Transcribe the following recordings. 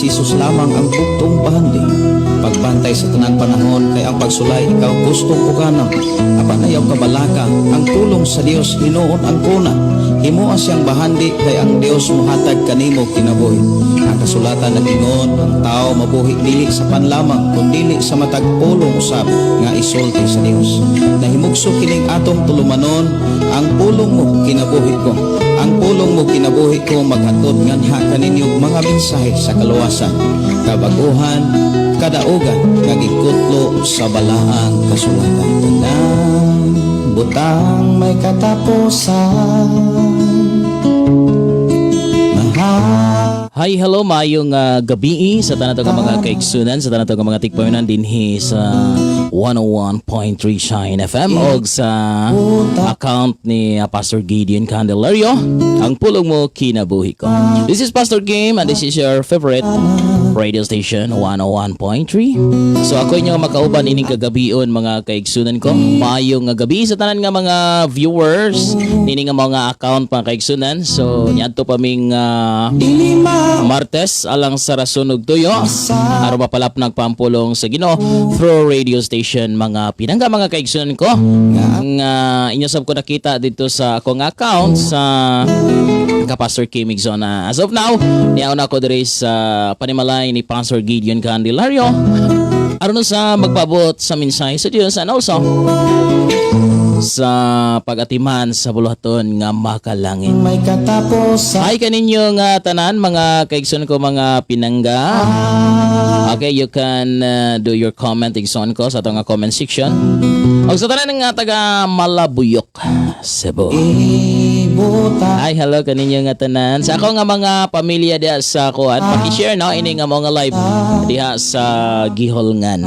Si Jesus lamang ang bugtong bahandi. Pagbantay sa tanang panahon kay ang pagsulay ikaw gustong uganon. Apan ayaw kabalaka, ang pulong sa Dios hinuon ang kuna. Himoa siyang bahandi kay ang Dios mohatag kanimo kinabuhi. Ang kasulatan nag-ingon, ang tao mabuhi dili sa pan lamang kundili sa matag pulong usab nga isulti sa Dios. Nahimugso kining atong tulumanon, "Ang pulong mo kinabuhi ko." "Ang pulong mo kinabuhi ko" maghatod nganha kaninyo mga mensahe sa kaluwasan, kabaguhan, kadaugan nga gikutlo sa balaang kasulatan. Tanang butang may katapusan. Mahal Hi, hello, maayong gabi sa tanan nga mga kaigsunan, sa tanan nga mga tigpaminaw dinhi sa 101.3 Shine FM og sa account ni Pastor Gideon Candelario, "Ang Pulong Mo Kinabuhi Ko." This is Pastor Game and this is your favorite radio station 101.3. So ako inyo makauban ining kagabion, mga kaigsunan ko. Maayong nga gabi sa tanan nga mga viewers nini nga mga account, mga kaigsunan. So niadto pa ming Dili ma Martes alang sa rason ug tuyo aron mapalapnag pa ang pulong sa Ginoo through radio station, mga pinangga, mga kaigsunan ko, nga inyo sab ko nakita dito sa akong account sa ka Pastor Kim Igzona. As of now, niyaw na ako diri sa panimalay ni Pastor Gideon Candelario aron sa magpaabot sa mensahe sa Dios and also sa pag-atiman sa buluhaton nga makalangit. May katapusan. Hi kaninyo nga tanan, mga kaigsoon ko, mga pinangga. Okay, you can do your comment, igsoon ko, sa atong nga comment section. Og sa tanan nga taga Malabuyok, Cebu. Ibuta Hi, hello kaninyo nga tanan. Sa ako nga mga pamilya diha sa kuan, paki-share no ini nga mga live diha sa Giholngan.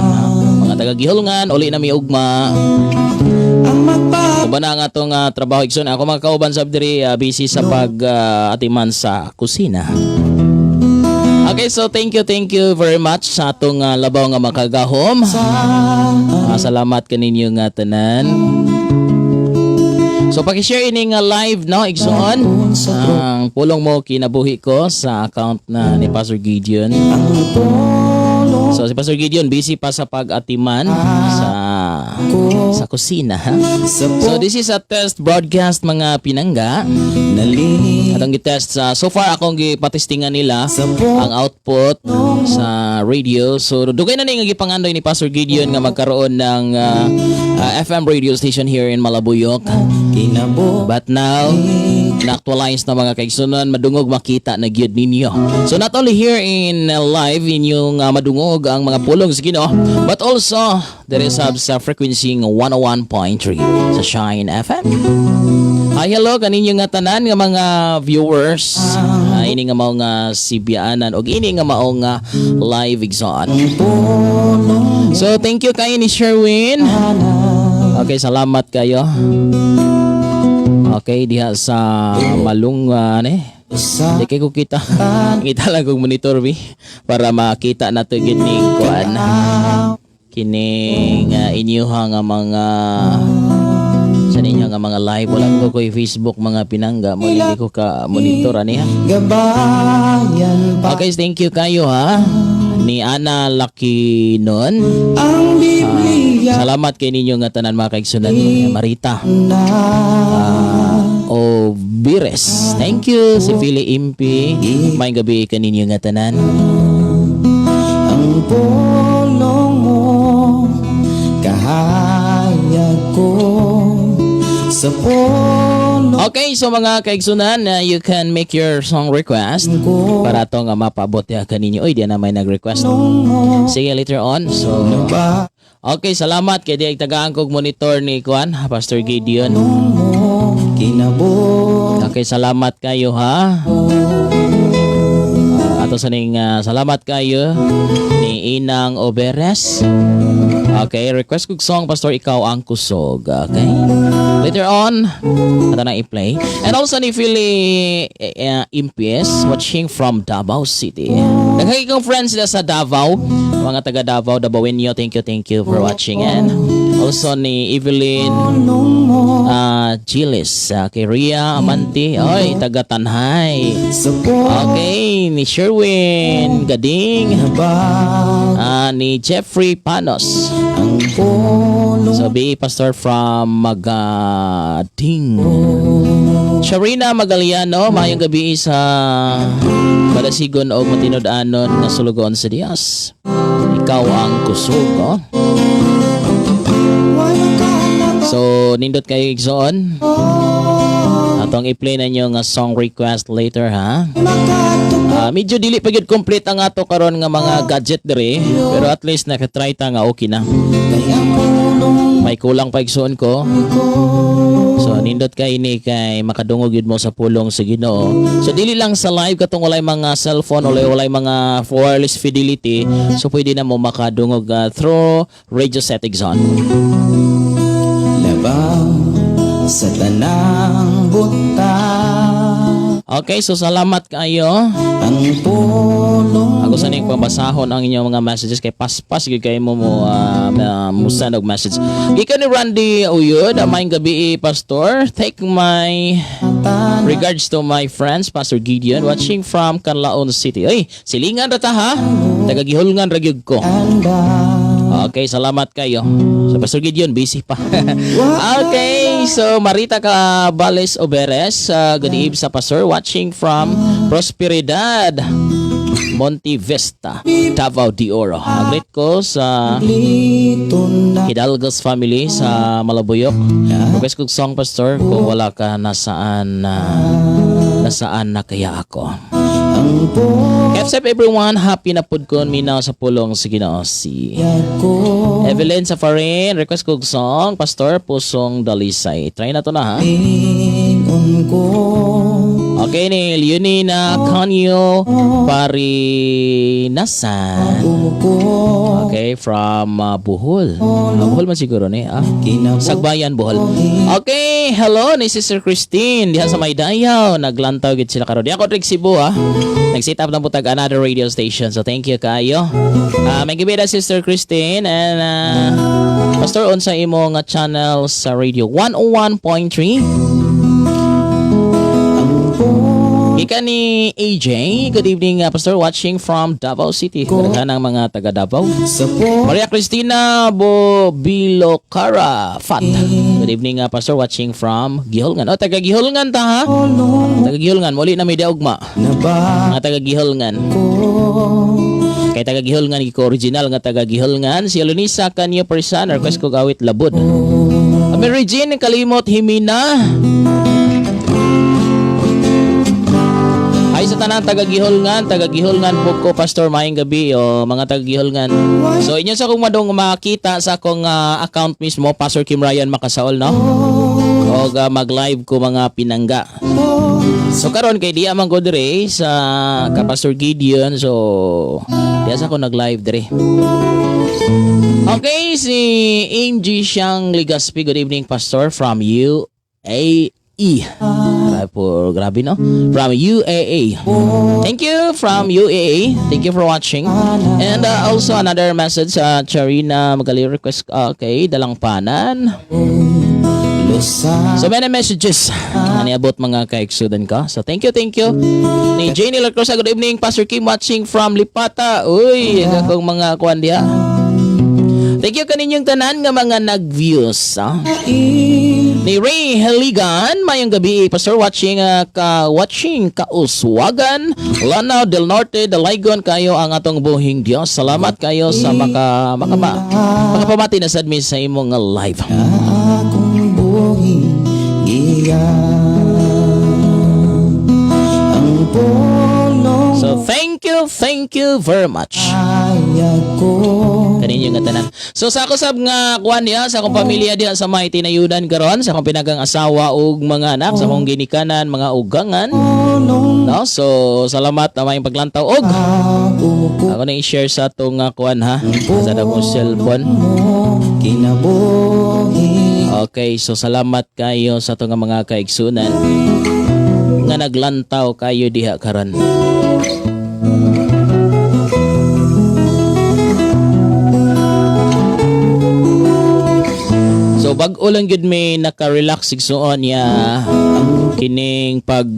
Mga taga Giholngan, uli na mi ugma. Ang magpa Uban na nga atong trabaho, igsoon. Ako mga kauban sab diri busy sa pag atiman sa kusina. Okay, so thank you very much sa atong labaw nga makagahom. Salamat kaninyo nga tanan. So paki-share ini nga live no, igsoon. "Ang Pulong Mo Kinabuhi Ko" sa account na ni Pastor Gideon. So si Pastor Gideon busy pa sa pag-atiman sa kusina, ha? Sa So this is a test broadcast, mga pinangga. Nali Atong gitest sa so far akong gipatestingan nila Sa ang output sa radio. So dugay na ni nga gipangandoy ni Pastor Gideon nga magkaroon ng FM radio station here in Malabuyok. Kinabuhi. But now, na-actualize na, mga kaigsunan, madungog, makita na gyud ninyo. So not only here in live inyong madungog ang mga pulong sa Ginoo, but also there is sa frequency nga 101.3 sa Shine FM. Hi, hello kaninyo nga tanan nga mga viewers. Ini nga mao nga sibyaanan og ini nga mao nga live, igsoon. So thank you kayo ni Sherwin. Okay, salamat kayo. Okay, diha sa Malungan eh. Sa Di kay ko kita. Kita lang kong monitor bi para makita nato gid ning kuan. Kining inyuha nga mga sa ninyo nga mga live. Wala ko koy Facebook, mga pinangga, mo hindi ko ka monitor ani ha. Gabayan pa. Okay, thank you kayo ha ni Ana Lakinon. Ang Biblia Salamat kay ninyo nga tanan, mga kaigsunan, Marita na o Bires. Thank you si Philly Impi. May gabi kaninyo nga tanan. Ang pulong mo kahayag ko sa pulong Okay, so mga kaigsunan, you can make your song request ko para ato nga mapabot ya kaninyo. Oy, di na may nag-request. mo Sige, later on. So, ba okay, salamat kay di tagaan kog monitor ni Kuan, Pastor Gideon. Mo kinabuhi. Okay, salamat kayo ha. Ato sa ning salamat kayo ni Inang Oberes. Okay, request kog song, Pastor, "Ikaw Ang Kusog." Okay. Later on, ato na i-play. And also ni Philly Impies watching from Davao City. Daghan kong friends sila sa Davao, mga taga Davao, Davaoenyo. Thank you for watching. And also ni Evelyn mo Chiles. Kay Ria Amanti, oy, taga Tanhay. Sa Okay, ni Sherwin Gading, ba ni Jeffrey Panos. ang pulong So, be pastor from Magading. Sharina Magaliano, maayong gabi sa balasigon og matinud-anon nga sulugoon sa Dios. Ikaw ang kusog, oh. So, nindot kayo, igsoon. Atong i-play na nyo nga song request later, ha? Medyo dili pa gyud complete ang ato karon nga mga gadget diri, pero at least naka-try ta nga okay na. Kay ang pulong May kulang pa, igsoon ko. So nindot kay ni kay makadungog yun mo sa pulong sa Ginoo. So dili lang sa live katong walay mga cellphone, walay mga wireless fidelity, so pwede na mo makadungog through radio set, igsoon. Labaw sa tanang buta. Okay, so salamat kayo. Ang pulong Ako sa ning pabasahon ang inyong mga messages kay paspas gyud kay mo mo mo send og message. Gikan ni Randy Uyod, maayong gabi, pastor. Take my regards to my friends, Pastor Gideon, watching from Canlaon City. Ay, silingan ra ta ha. Taga Gihulngan ra gyud ko. Anda. Okay, salamat kayo. So Pastor Gideon, busy pa. Okay, so Marita Cabales Oberes, good evening sa pastor, watching from Prosperidad, Monte Vista, Davao de Oro. Greet ko sa Lito na Hidalgo's family sa Malabuyok. Request kong song, pastor, kung wala ka, nasaan na kaya ako. Ang Except everyone, happy na pud ko minaw sa pulong sa Ginoo si ko Evelyn Safarin, request kog song, Pastor, Pusong Dalisay. Try na to na ha. Ingon ko. Okay, ni Leonina Canyo Parinasan. Ko Okay, from Bohol. Bohol man siguro ni. Kinabuhi Sagbayan, Bohol. Okay, hello ni Sister Christine diha sa Maydayaw. Naglantaw gid sila karon. Di ako drig Cebu ah. Nag-set up na putag another radio station. So thank you kayo. May gibida Sister Christine and Pastor, unsa imo nga channel sa radio? 101.3. Gikan ni AJ, good evening, Pastor, watching from Davao City. Daghan ang mga taga Davao. Sa po Maria Cristina Bobilocara Fat. Good evening, Pastor, watching from Gihulngan. Oh, taga Gihulngan ta ha. Taga Gihulngan, muli na may daugma. Na ba Mga taga Gihulngan. ko Kay taga Gihulngan ko, original nga taga Gihulngan. Si Alunisa Kanyo Persan, request ko gawit Labod. Mary Jean Kalimot Himina. Ay sa tanang taga Gihulngan, taga Gihulngan po ko, Pastor, maayong gabi o mga taga Gihulngan. So inyo sa kong madong makita sa akong account mismo, Pastor Kim Ryan Makasaol, no? Og mag-live ko mga pinangga. So karon kay diya man ko dire sa ka Pastor Gideon, so diya sa ko nag-live dire. Okay, si Angie Siang Ligaspi, good evening, Pastor, from UAE. Grabe po, grabe no? From UAA. Thank you from UAA. Thank you for watching. And also another message sa Charina Magali, request, okay, Dalangpanan. Lusa So many messages ani abot mga kaigsuonan ko. So thank you, thank you. Ni Janie La Cruz, good evening, Pastor Kim, watching from Lipata. Uy, ang akong mga kuan diha. Thank you kaninyong tanan nga mga nag-views. Ah. Ni Ray Heligan, mayong gabi, Pastor, watching ka watching Kauswagan, Lanao del Norte, Dalaygon kayo ang atong buhing Dios. Salamat kayo sa maka maka makapamati na sad mi sa imong nga live. Akong buhi giya ang pulong So thank you very much. Kaya ko Kaninyo nga tanan. So sa ako sab nga kuan diha sa akong pamilya diha sa may tinayudan karon, sa akong pinagang asawa ug mga anak, sa akong ginikanan, mga ugangan. Pulong No? So salamat na may paglantaw og ako ko ako na i-share sa atong kuan ha. Sa akong cellphone. mo kinabuhi. Okay, so salamat kayo sa atong nga mga kaigsunan nga naglantaw kayo diha karon. So So bag-o lang gyud may naka-relax, igsuon, ya kining pag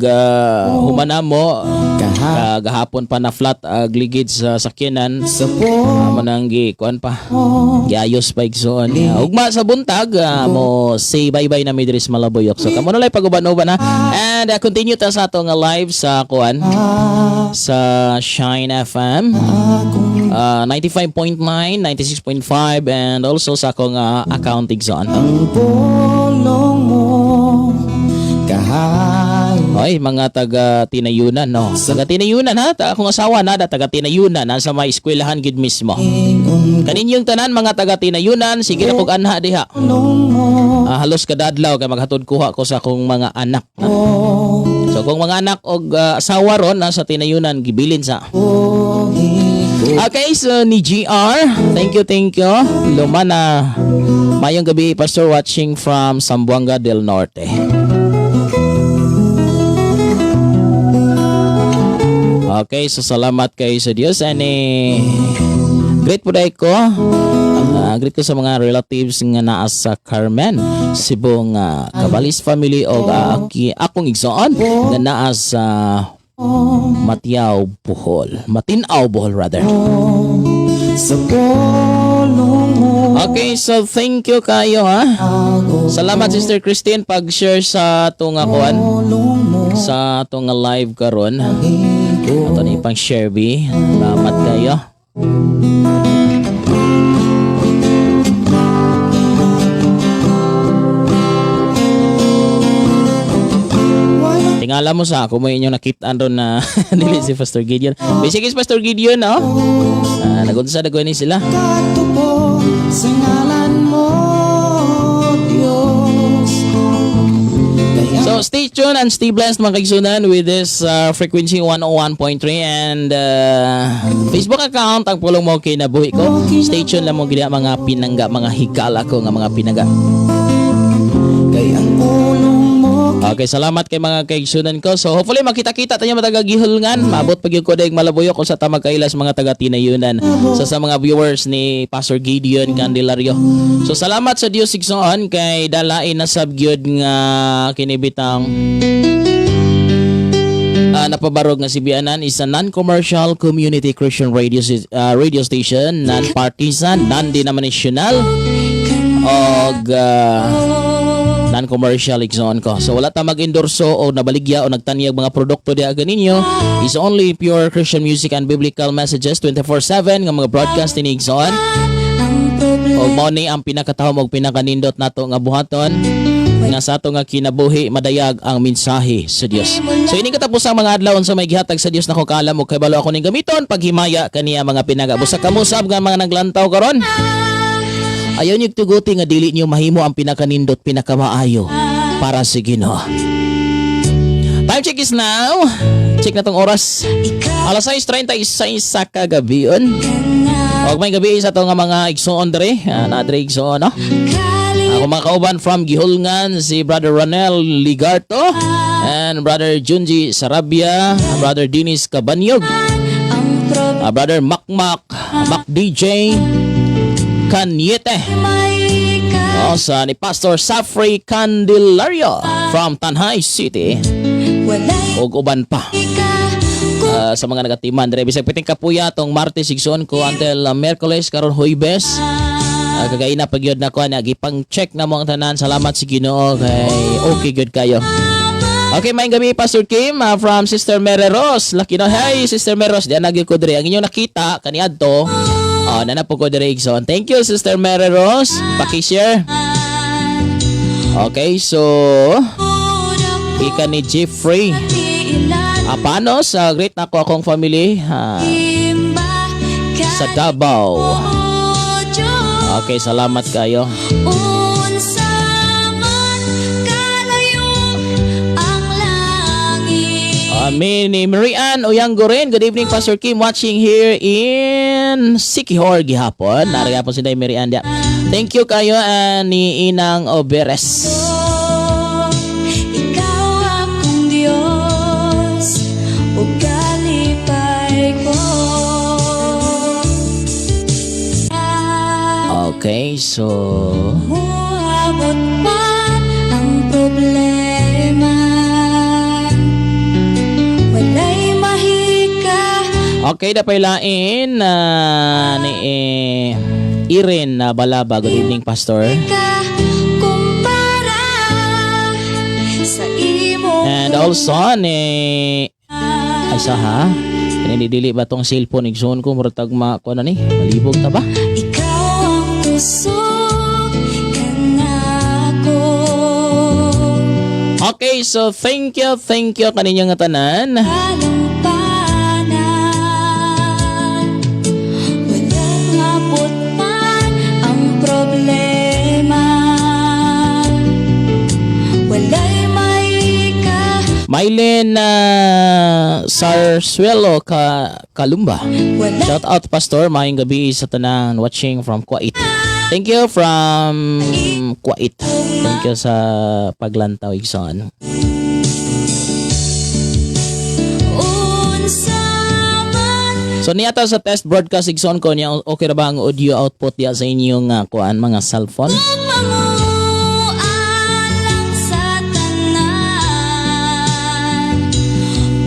humana mo Kaha kagahapon pa na flat ag ligid sa sakyanan. sa po Amo nang gi kuan pa. Giayos pa, igsuon. Ya, ugma sa buntag mo say bye-bye na mi diri sa Malabuyok. So kamo na lang pag-uban-uban ha. And continue ta sa ato nga live sa kuan sa Shine FM. 95.9, 96.5 and also sa akong account, igsoon. Ang pulong mo kahay Ay, mga taga Tinayunan, no. Taga Tinayunan ha. Ta akong asawa na da taga Tinayunan, nasa may eskwelahan gid mismo. Ingon Kaninyong tanan mga taga Tinayunan, sige na kog anha diha. pulong mo. Ah, halos kadadlaw kay maghatod kuha ko sa akong mga anak. So kung mga anak og asawa ron nasa Tinayunan, gibilin sa. Okay, so ni GR, thank you, thank you. Lumana. Mayong gabi, Pastor, watching from Zamboanga del Norte. Okay, so salamat kay sa Dios ani greet po dahil ko. Greet ko sa mga relatives nga naa sa Carmen, Cebu nga Cabalis family og akong igsoon nga naa sa Matiaw, Bohol. Matinaw, Bohol rather. Sa pulong mo. Okay, so thank you kayo ha. Ako Salamat, Sister Christine, pag-share sa atong kuan pulong mo. Sa atong live karon. Ato ni pang share bi. Salamat kayo. Tingala mo sa ako mo inyong nakita ron na dili si Pastor Gideon. Basic is Pastor Gideon, no? Nagunsa na ni sila. Katupo sa ngalan mo, Diyos. Kaya So stay tuned and stay blessed, mga kaigsunan, with this frequency 101.3 and Facebook account Ang Pulong Mo Kinabuhi Ko. Stay tuned lang mo gid mga pinangga, mga higala ko nga mga pinangga. Kay ang pulong mo. Okay, salamat kay mga kaigsunan ko. So hopefully makita-kita tayo mga taga Gihulngan. Maabot pag ko daig Malabuyok kung sa tamag kaila sa mga taga Tinayunan. So sa mga viewers ni Pastor Gideon Candelario. So salamat sa Dios, igsoon, kay dalain na sab gyud nga kinibitang napabarog nga Sibianan is a non-commercial community Christian radio station, non-partisan, non-denominational, og non-commercial, igsoon ko. So wala ta mag-endorso o nabaligya o nagtanyag mga produkto diha ganinyo. Is only pure Christian music and biblical messages 24/7 nga mga broadcast ni igsoon. Og mao ni ang pinakatahom og pinakanindot nato nga buhaton nga sa ato nga kinabuhi madayag ang mensahe sa Dios. So ini katapos ang mga adlaw unsa may gihatag sa Dios nako kaalam ug kabalo ako ning gamiton paghimaya kaniya, mga pinaga. Busa kamo sab nga mga naglantaw karon. Ayaw niyo tuguti nga dili niyo mahimo ang pinakanindot, pinakamaayo para sa Ginoo. Time check is now. Check na tong oras. Alas 6:36 sa kagabion. Og may gabi sa atong nga mga igsoon dere. Na dere igsoon, no? Ako mga kauban from Gihulngan, si Brother Ranel Ligarto and Brother Junji Sarabia, Brother Dennis Cabanyog, Brother Makmak, Mac DJ Caniete. Oh, sa ni Pastor Safri Candelario from Tanjay City ug uban pa. Sa mga nagatiman dire bisag piting kapuya tong Martes, igsoon ko, until Miyerkules, karon Huwebes. Kagaina pag yun na ko na gipang check na mo ang tanan. Salamat si Ginoo kay okay good kayo. Okay, may gabi, Pastor Kim, from Sister Mary Rose. Laki no. Hey, Sister Mary Rose, diyan nagyud ko dire. Ang inyong nakita kaniadto. Oh, nana po ko dire, igsoon. Thank you, Sister Mary Rose. Paki-share. Okay, so ika ni Jeffrey Apanos, great na ko akong family sa Davao. Okay, salamat kayo. Unsa man kalayo ang langit. Amin ni Marianne Oyanggoren. Good evening, Pastor Kim. Watching here in Siquijor gihapon. Nara gihapon si Day Marianne dia. Thank you kayo ni Inang Oberes. Ikaw akong Diyos ug kalipay ko. Okay, so Muha Abot man ang problema, walay mahika. Okay, dapay lain na ni Irene na Balaba. Good evening, Pastor. Ka kumpara sa imo. And also ni ay sa ha. Kani dili ba tong cellphone, igsoon ko, murag tagma ko na ni. Malibog ta ba? Ikaw ang kusog kanako. Okay, so thank you kaninyo nga tanan. Kalampanan, walang abot man ang problema, walay maika. Mylene Sarsuelo ka Kalumba. Walay Shout out, Pastor, maayong gabi sa tanan watching from Kuwait. Thank you from Kuwait. Thank you sa paglantaw, igsoon. Unsa man. So niya ta sa test broadcast, igsoon ko niya, okay ra ba ang audio output diya sa inyong kuan, mga cellphone? Mangualang sa tanan,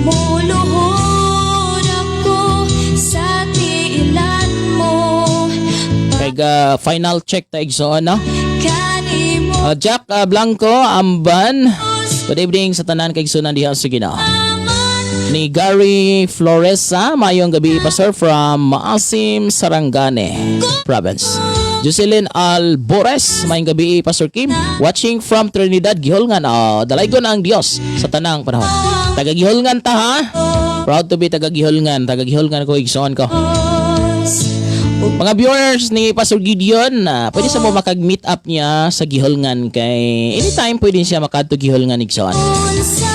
muluhod ako sa tiilan mo. Kay ga final check ta, igsoon, no? Kanimo. Jack Blanco Amban. Good evening sa tanan kay igsoon diha sa Ginoo. Ni Gary Floresa, maayong gabi, Pastor, from Maasim, Sarangani Province. Jocelyn Albores, maayong gabi, Pastor Kim, watching from Trinidad, Giholngan. Oh, dalaygon ang Dios sa tanang panahon. Taga Giholngan ta ha. Proud to be taga Giholngan. Taga Giholngan ko, igsoon ko. Mga viewers ni Pastor Gideon, pwede sa mo makag-meet up niya sa Giholngan kay anytime pwede siya makadto Giholngan, igsoon. Unsa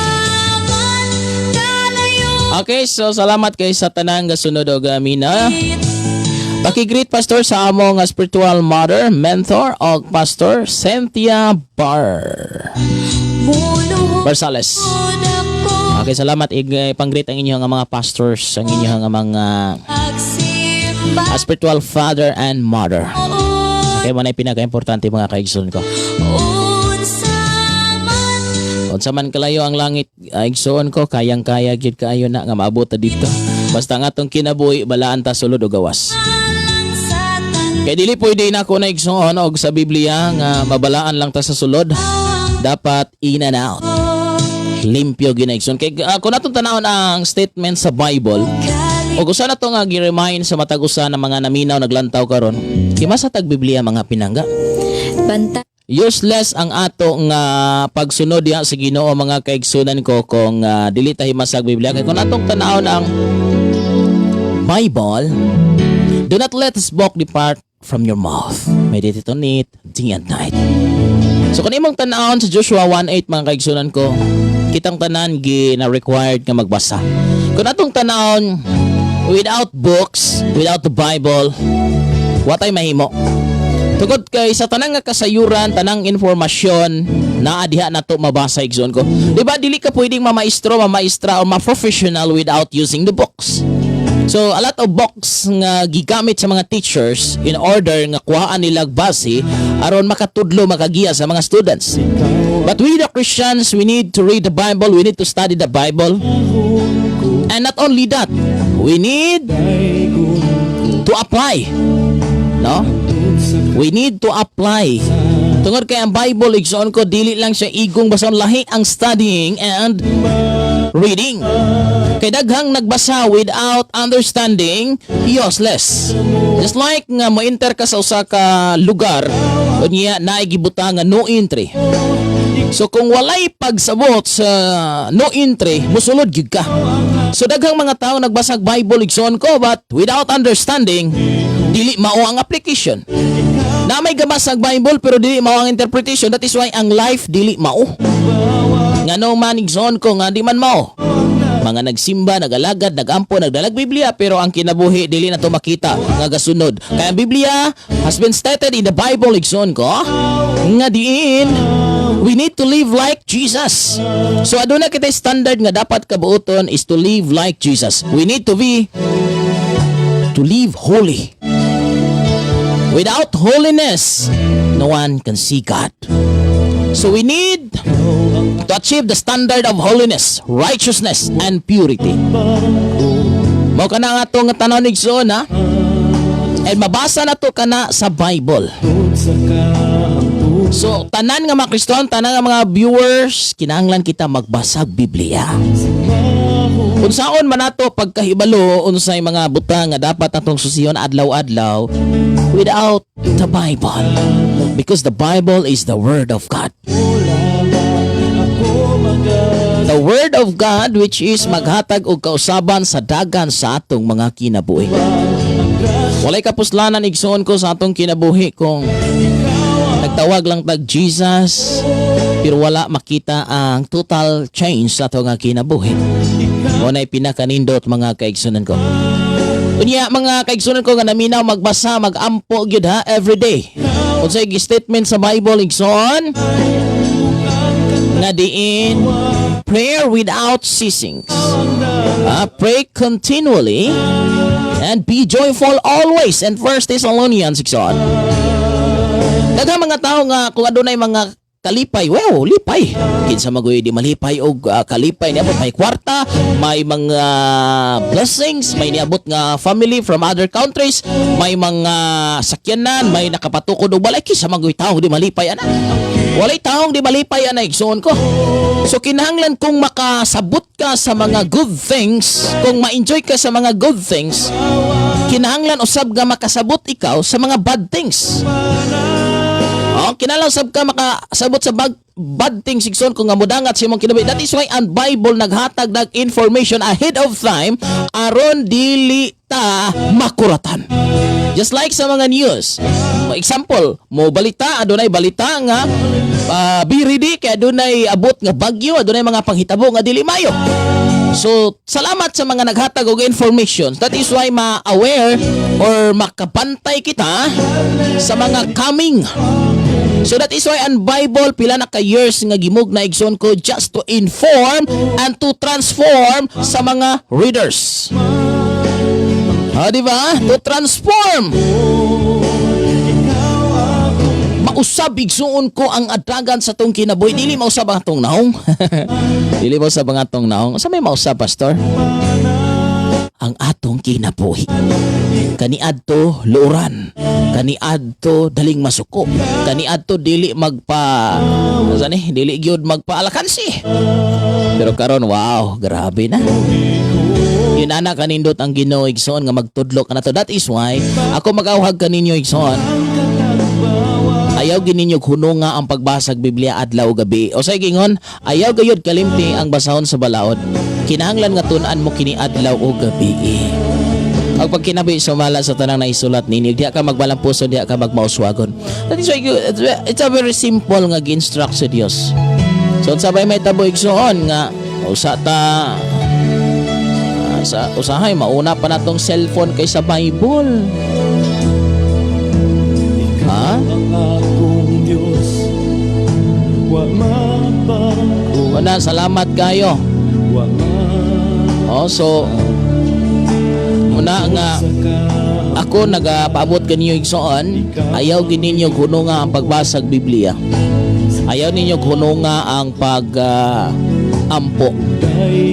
man kalayo. Okay, so salamat kay sa tanang gasunod og amina. Paki-greet, Pastor, sa among spiritual mother, mentor og Pastor Cynthia Bar Muluhod Barsales. ako. Okay, salamat ig pang-greet ang inyong mga pastors, ang inyong mga Agsimba. Spiritual father and mother. Okay, man ay pinaka-importante, mga kaigsoon ko. Unsa man. Unsa man kalayo ang langit, ay, igsoon ko, kayang-kaya gyud kaayo na nga maabot ta dito. Basta nga atong kinabuhi balaan ta sulod o gawas. Alang sa tanan. Kay dili pwede na ako na, igsoon, og sa Biblia nga mabalaan lang ta sa sulod. Dapat in and out. Limpyo gyud, igsoon. Kay kung atong tanawon ang statement sa Bible, o usa na to nga gi-remind sa matag usa ng mga naminaw naglantaw karon. Himasa tag Biblia, mga pinangga. Banta. Useless ang ato nga pagsunod diha sa Ginoo, mga kaigsunan ko, kung dili ta himasag Biblia. Kay kung atong tanawon ang Bible, "Do not let this book depart from your mouth. Meditate on it day and night." So kung imong tanawon sa Joshua 1:8, mga kaigsunan ko, kitang tanan gi na required nga magbasa. Kung atong tanawon, without books, without the Bible, wa tay mahimo. Tungod kay sa tanang nga kasayuran, tanang informasyon naa diha nato mabasa, igsoon ko. Di ba dili ka pwedeng mamaestro, mamaestra o ma-professional without using the books? So a lot of books nga gigamit sa mga teachers in order nga kuhaan nila base aron makatudlo, makagiya sa mga students. But we the Christians, we need to read the Bible, we need to study the Bible. And not only that, we need to apply. No? We need to apply. Tungod kay ang Bible, igsoon ko, dili lang siya igong basahon, lahi ang studying and reading. Kay daghang nagbasa without understanding, useless. Just like nga mo-enter ka sa usa ka lugar, unya naay gibutang nga "No entry." So kung walay pagsabot sa no entry, musulod gyud ka. So daghang mga tao nagbasag Bible, igsoon ko, but without understanding, dili mao ang application. Na may gabasag Bible pero dili mao ang interpretation, that is why ang life dili mao. Ngano man, igsoon ko, nga di man mao? Mga nagsimba, nagalagad, nagampo, nagdalag Biblia, pero ang kinabuhi dili na to makita nga gasunod. Kaya ang Biblia has been stated in the Bible, igsoon ko, nga diin we need to live like Jesus. So aduna kita standard nga dapat kabuoton is to live like Jesus. We need to live holy. Without holiness, no one can see God. So we need to achieve the standard of holiness, righteousness, and purity. Mao kana nga atong tan-aw, igsoon, ha? And mabasa na to kana sa Bible. So, tanan nga mga Kristohan, tanan nga mga viewers, kinahanglan kita magbasa Biblia. Unsaon man nato pagkahibalo unsay mga butang nga dapat natong susiyon adlaw-adlaw without the Bible? Because the Bible is the Word of God. The Word of God, which is maghatag og kausaban sa dagan sa atong mga kinabuhi. Walay kapuslanan, igsoon ko, sa atong kinabuhi kung nagtawag lang tag Jesus pero wala makita ang total change sa atong nga kinabuhi. Mao na'y pinakanindot, mga kaigsunan ko. Unya, mga kaigsunan ko nga naminaw, magbasa, magampo gyud ha, every day. Unsay statement sa Bible, igsoon? Nga diin prayer without ceasing. Pray continually and be joyful always. And First Thessalonians, igsoon. Daghang mga tao nga kung adunay mga kalipay, well, lipay. Kinsa magoy di malipay og kalipay niabot may kwarta, may mga blessings, may niabot nga family from other countries, may mga sakyanan, may nakapatukod og balay? Kinsa magoy tao di malipay ana? Walay taong di malipay ana, igsoon ko. So kinahanglan kung makasabot ka sa mga good things, kung ma-enjoy ka sa mga good things, kinahanglan usab nga makasabot ikaw sa mga bad things. Oh, kinahanglan sab ka makasabot sa bad things, igsoon kung nga mudangat sa imong kinabuhi. That is why ang Bible naghatag nag information ahead of time aron dili ta makuratan. Just like sa mga news. For example, mo balita, adunay balita nga be ready kay adunay abot nga bagyo, adunay mga panghitabo nga dili mayo. So, salamat sa mga naghatag og information. That is why ma-aware or makabantay kita sa mga coming. So that is why ang Bible pila na ka years nga gimugna, igsoon ko, just to inform and to transform sa mga readers. Ha, di ba? To transform. Mausab, igsuon ko, ang adagan sa tong kinabuhi. Dili mausab ang atong naong. Dili mausab ang atong naong. Sa may mausab, pastor? Ang atong kinabuhi. Kaniadto luoran. Kaniadto daling masuko. Kaniadto dili magpa sa ni, dili gyud magpaalakansi. Pero karon, wow, grabe na. Yun ana kanindot ang Ginoo, igsoon, nga magtudlo ka na to. That is why ako mag-awhag kaninyo, igsoon. Ayaw gininyo hununga ang pagbasag Biblia adlaw gabi. O sa gingon, ayaw gayud kalimti ang basahon sa balaod. Kinahanglan nga tun-an mo kini adlaw o gabi. Ang pagkinabuhi sumala sa tanang naisulat ninyo, diha ka magbalampuso, diha ka magmauswagon. That is why it's a very simple nga gi-instruct sa Dios. So sabay may tabo, igsoon, nga usa ta sa usahay mauna pa natong cellphone kaysa Bible. Ha? Ang akong Diyos wa mabago. Wala, salamat kayo. Wa Oh, so muna nga ako nagapaabot kaninyo, igsoon, ayaw gininyo hununga ang pagbasag Biblia. Ayaw ninyo hununga ang pag ampo.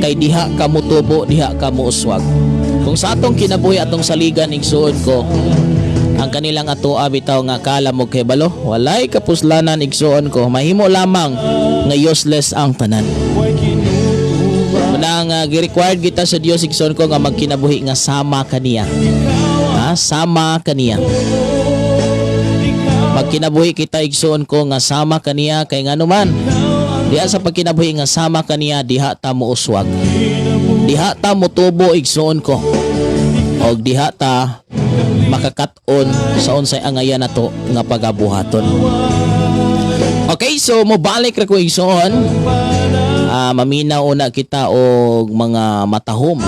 Kay diha ka mutubo, diha ka muuswag. Kung sa atong kinabuhi atong saligan, igsuon ko, ang kanilang ato bitaw nga kala mo kay balo, walay kapuslanan, igsuon ko, mahimo lamang nga useless ang tanan. Manang gi-required kita sa Dios, igsoon ko, nga magkinabuhi nga sama kaniya. Ha? Sama kaniya. Magkinabuhi kita, igsoon ko, nga sama kaniya kay ngano man diha sa pagkinabuhi nga sama kaniya, diha ta mouswag. Diha ta motubo, igsoon ko. Og diha ta makakat-on sa unsay angayan nato nga pagabuhaton. Okay, so mobalik ra ko, igsoon. Maminaw una kita og mga matahom.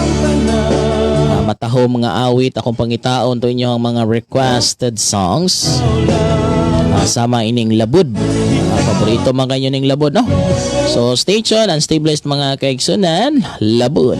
Matahom mga awit akong pangitaon to inyong mga requested songs. Sama ining Labud. Paborito man kayo ning Labud, no? So stay tuned and stay blessed, mga kaigsunan. Labud.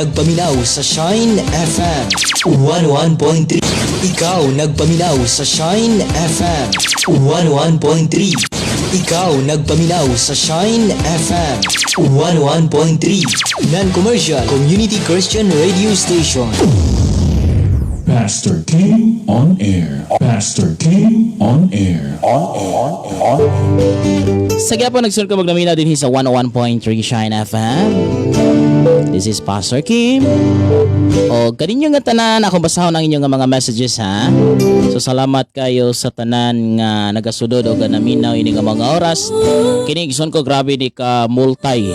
Nagpaminaw sa Shine FM 101.3. Ikaw nagpaminaw sa Shine FM 101.3. Ikaw nagpaminaw sa Shine FM 101.3. Non-commercial Community Christian Radio Station. Pastor King on air. Pastor King on air. On air. On air. Sa gyapon nagsunod ka maglamina din sa 101.3 Shine FM. This is Pastor Kim. O kaninyo nga tanan, akong basahon ang inyong nga mga messages, ha. So salamat kayo sa tanan nga nagasudod o ganaminaw ini nga mga oras. Kini, igsoon ko, grabe ni ka multi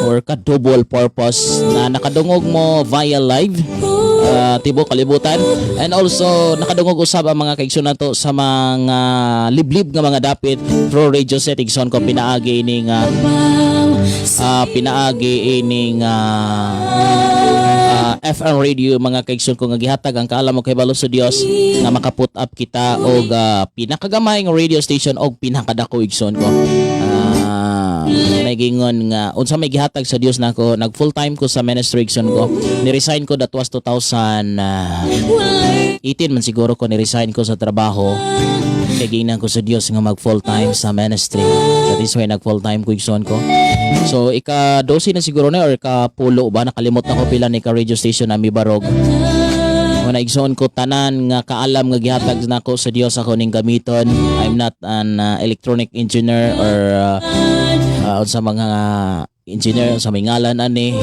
or ka double purpose na nakadungog mo via live tibuok kalibutan and also nakadungog usab ang mga kaigsoon nato sa mga liblib nga mga dapit through radio set, igsoon ko, pinaagi ining FM radio, mga kaigsoon ko, nga gihatag ang kaalam og kahibalo sa Dios nga makaput up kita og pinakagamay nga radio station og pinakadako, igsoon ko. Nagingon nga unsa may gihatag sa Dios nako, nag full time ko sa ministry, igsoon ko. Ni-resign ko, that was 2018 man siguro ko ni-resign ko sa trabaho kay giingnan ko sa Dios nga mag full time sa ministry. That is why nag full time ko, igsoon ko. So ika 12 na siguro na or ika 10 ba, nakalimot na ko pila ni ka radio station na mibarog. Muna, igsoon ko, tanan nga kaalam nga gihatag nako sa Dios ako ning gamiton. I'm not an electronic engineer or unsa mga engineer sa may ngalan ani.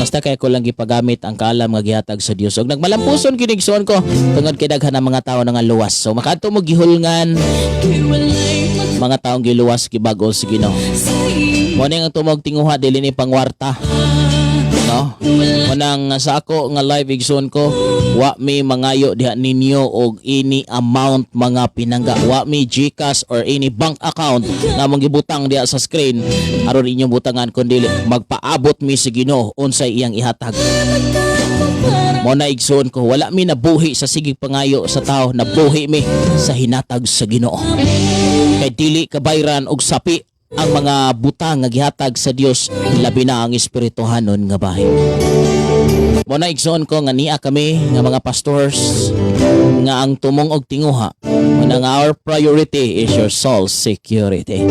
Basta kay ko lang gipagamit ang kaalam nga gihatag sa Dios. Og nagmalampuson kini, igsoon ko, tungod kay daghan ang mga tawo nga luwas. So makadto mo gihulngan mga taong giluwas, gibag-o sa Ginoo. Mo ning ang tumog tinguha, dili ni pangwarta. No? Munang sa ako nga live, igsoon ko, wa mi mangayo diha ninyo og any amount, mga pinangga. Wa mi GCash or any bank account nga mong gibutang diha sa screen aron inyong butangan, kundi magpaabot mi sa Ginoo unsay iyang ihatag. Mo na, igsoon ko, wala mi nabuhi sa sigig pangayo sa tao, nabuhi mi sa hinatag sa Ginoo. Kay dili kabayran og sapi ang mga butang nga gihatag sa Dios, labi na ang espirituhanon nga bahin. Mo na, igsoon ko, nga niya kami nga mga pastors nga ang tumong og tinguha. Mo na nga our priority is your soul security.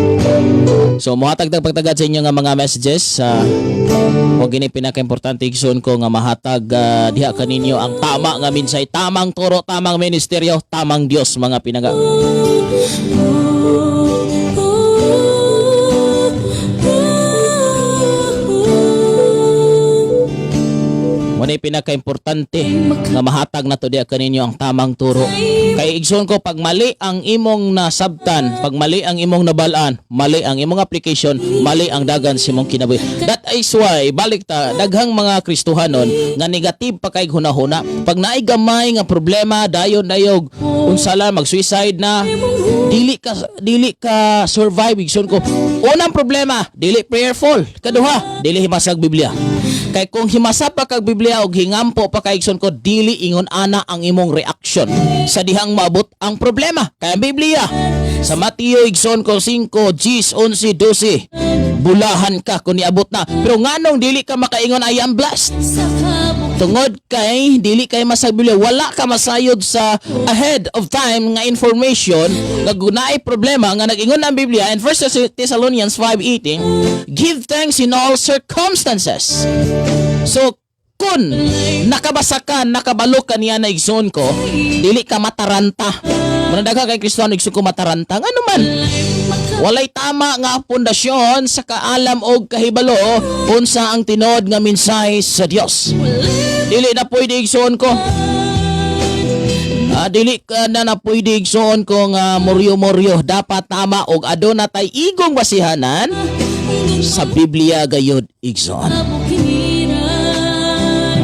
So mohatag tag pagtagad sa inyo nga mga messages sa uh, gini pinaka-importante, igsoon ko, nga mahatag diha kaninyo ang tama nga minsay, tamang turo, tamang ministeryo, tamang Dios, mga pinangga. Mo na pinaka-importante nga mahatag nato diha kaninyo ang tamang turo. Kay, igsoon ko, pag mali ang imong nasabtan, pag mali ang imong nabalaan, mali ang imong application, mali ang dagan sa imong kinabuhi. That is why balik ta daghang mga Kristohanon nga negative pa kay hunahuna. Pag naay gamay nga problema, dayon dayog unsa lang, mag-suicide na, dili ka survive, igsoon ko. Unang problema, dili prayerful. Kaduha, dili himasag Biblia. Kay kung himasa pa kag Biblia og hingampo pa kay, igsoon ko, dili ingon ana ang imong reaction sa dihang maabot ang problema. Kay ang Biblia sa Mateo, igsoon ko, 5, 10, 11, 12, bulahan ka kung niabot na. Pero nganong dili ka makaingon, "I am blessed"? Tungod kay dili kay masag Biblia, wala ka masayod sa ahead of time nga information nga gunaay problema nga nag-ingon ang Biblia in 1 Thessalonians 5:18, "Give thanks in all circumstances." So kung nakabasa ka, nakabalo ka niya na, igsoon ko, dili ka mataranta. Muna daghan kay Kristiyano, igsoon ko, mataranta. Ngano man? Walay tama nga pundasyon sa kaalam og kahibalo unsa ang tinuod nga mensahe sa Dios. Dili na pwede, igsoon ko. Dili ka na na pwede, igsoon ko, nga muryo-muryo. Dapat tama og aduna tay igong basihanan sa Biblia gayud, igsoon.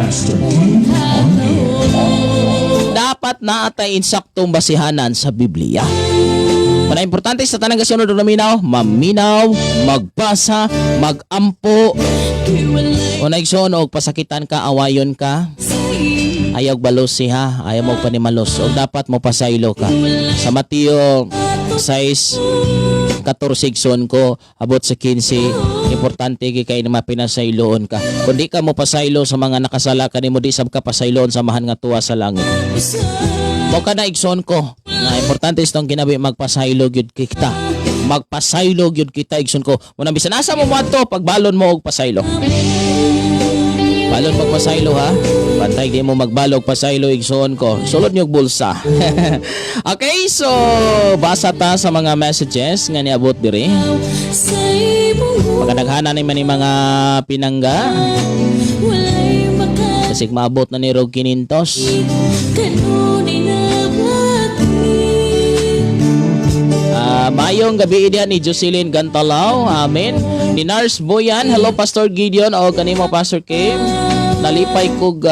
Pastor King on air. Dapat naa tay insaktong basihanan sa Biblia. Para importante sa tanang kasunod na maminaw, maminaw, magbasa, magampo. O naigsoon og pasakitan ka, awayon ka, ayaw balos ha, ayaw mo panimalos. O dapat mo pasaylo ka. Sa Mateo 6, 14, igsoon ko, abot sa 15, Importante gyud kay na mapinasayloon ka. Kung di ka mo pasaylo sa mga nakasala kanimo, di sab ka pasayloon sa Amahan nga tuwa sa langit. Mao kana, igsoon ko, nga importante sa tong kinabuhi, magpasaylo gyud kita. Magpasaylo gyud kita, igsoon ko. Muna bisan asa mo moadto, pagbalon mo og pasaylo. Balon magpasaylo ha. Bantay di mo magbalog pasaylo, igsoon ko. Sulod niyo og bulsa. Okay, so basa ta sa mga messages nga niabot diri. Sa imong Pagkadaghana ni man ni mga pinangga walay maka kasi maabot na ni rog 500. Kanunay na bakit Ah, maayong gabi diyan ni Jocelyn Gantalaw. Amen. Ni Nars Boyan, hello Pastor Gideon o kanimo Pastor Kim. Nalipay kog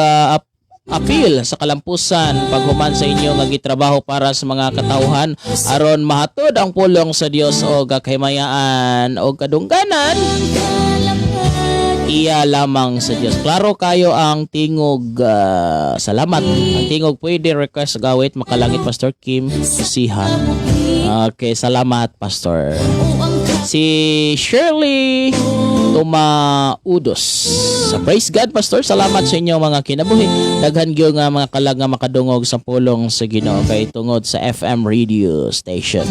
apil sa kalampusan paghuman sa inyo nga gitrabaho para sa mga katawhan aron mahatod ang pulong sa Dios o kahimayaan o kadungganan iya lamang sa Dios. Klaro kayo ang tingog. Salamat. Ang tingog, pwede request gawit Makalangit, Pastor Kim Siha. Okay, salamat, Pastor. Si Shirley Tumaudos. Sa praise God, Pastor. Salamat sa inyo mga kinabuhi. Daghan gyud nga mga kalag nga makadungog sa pulong sa Ginoo kay tungod sa FM radio station.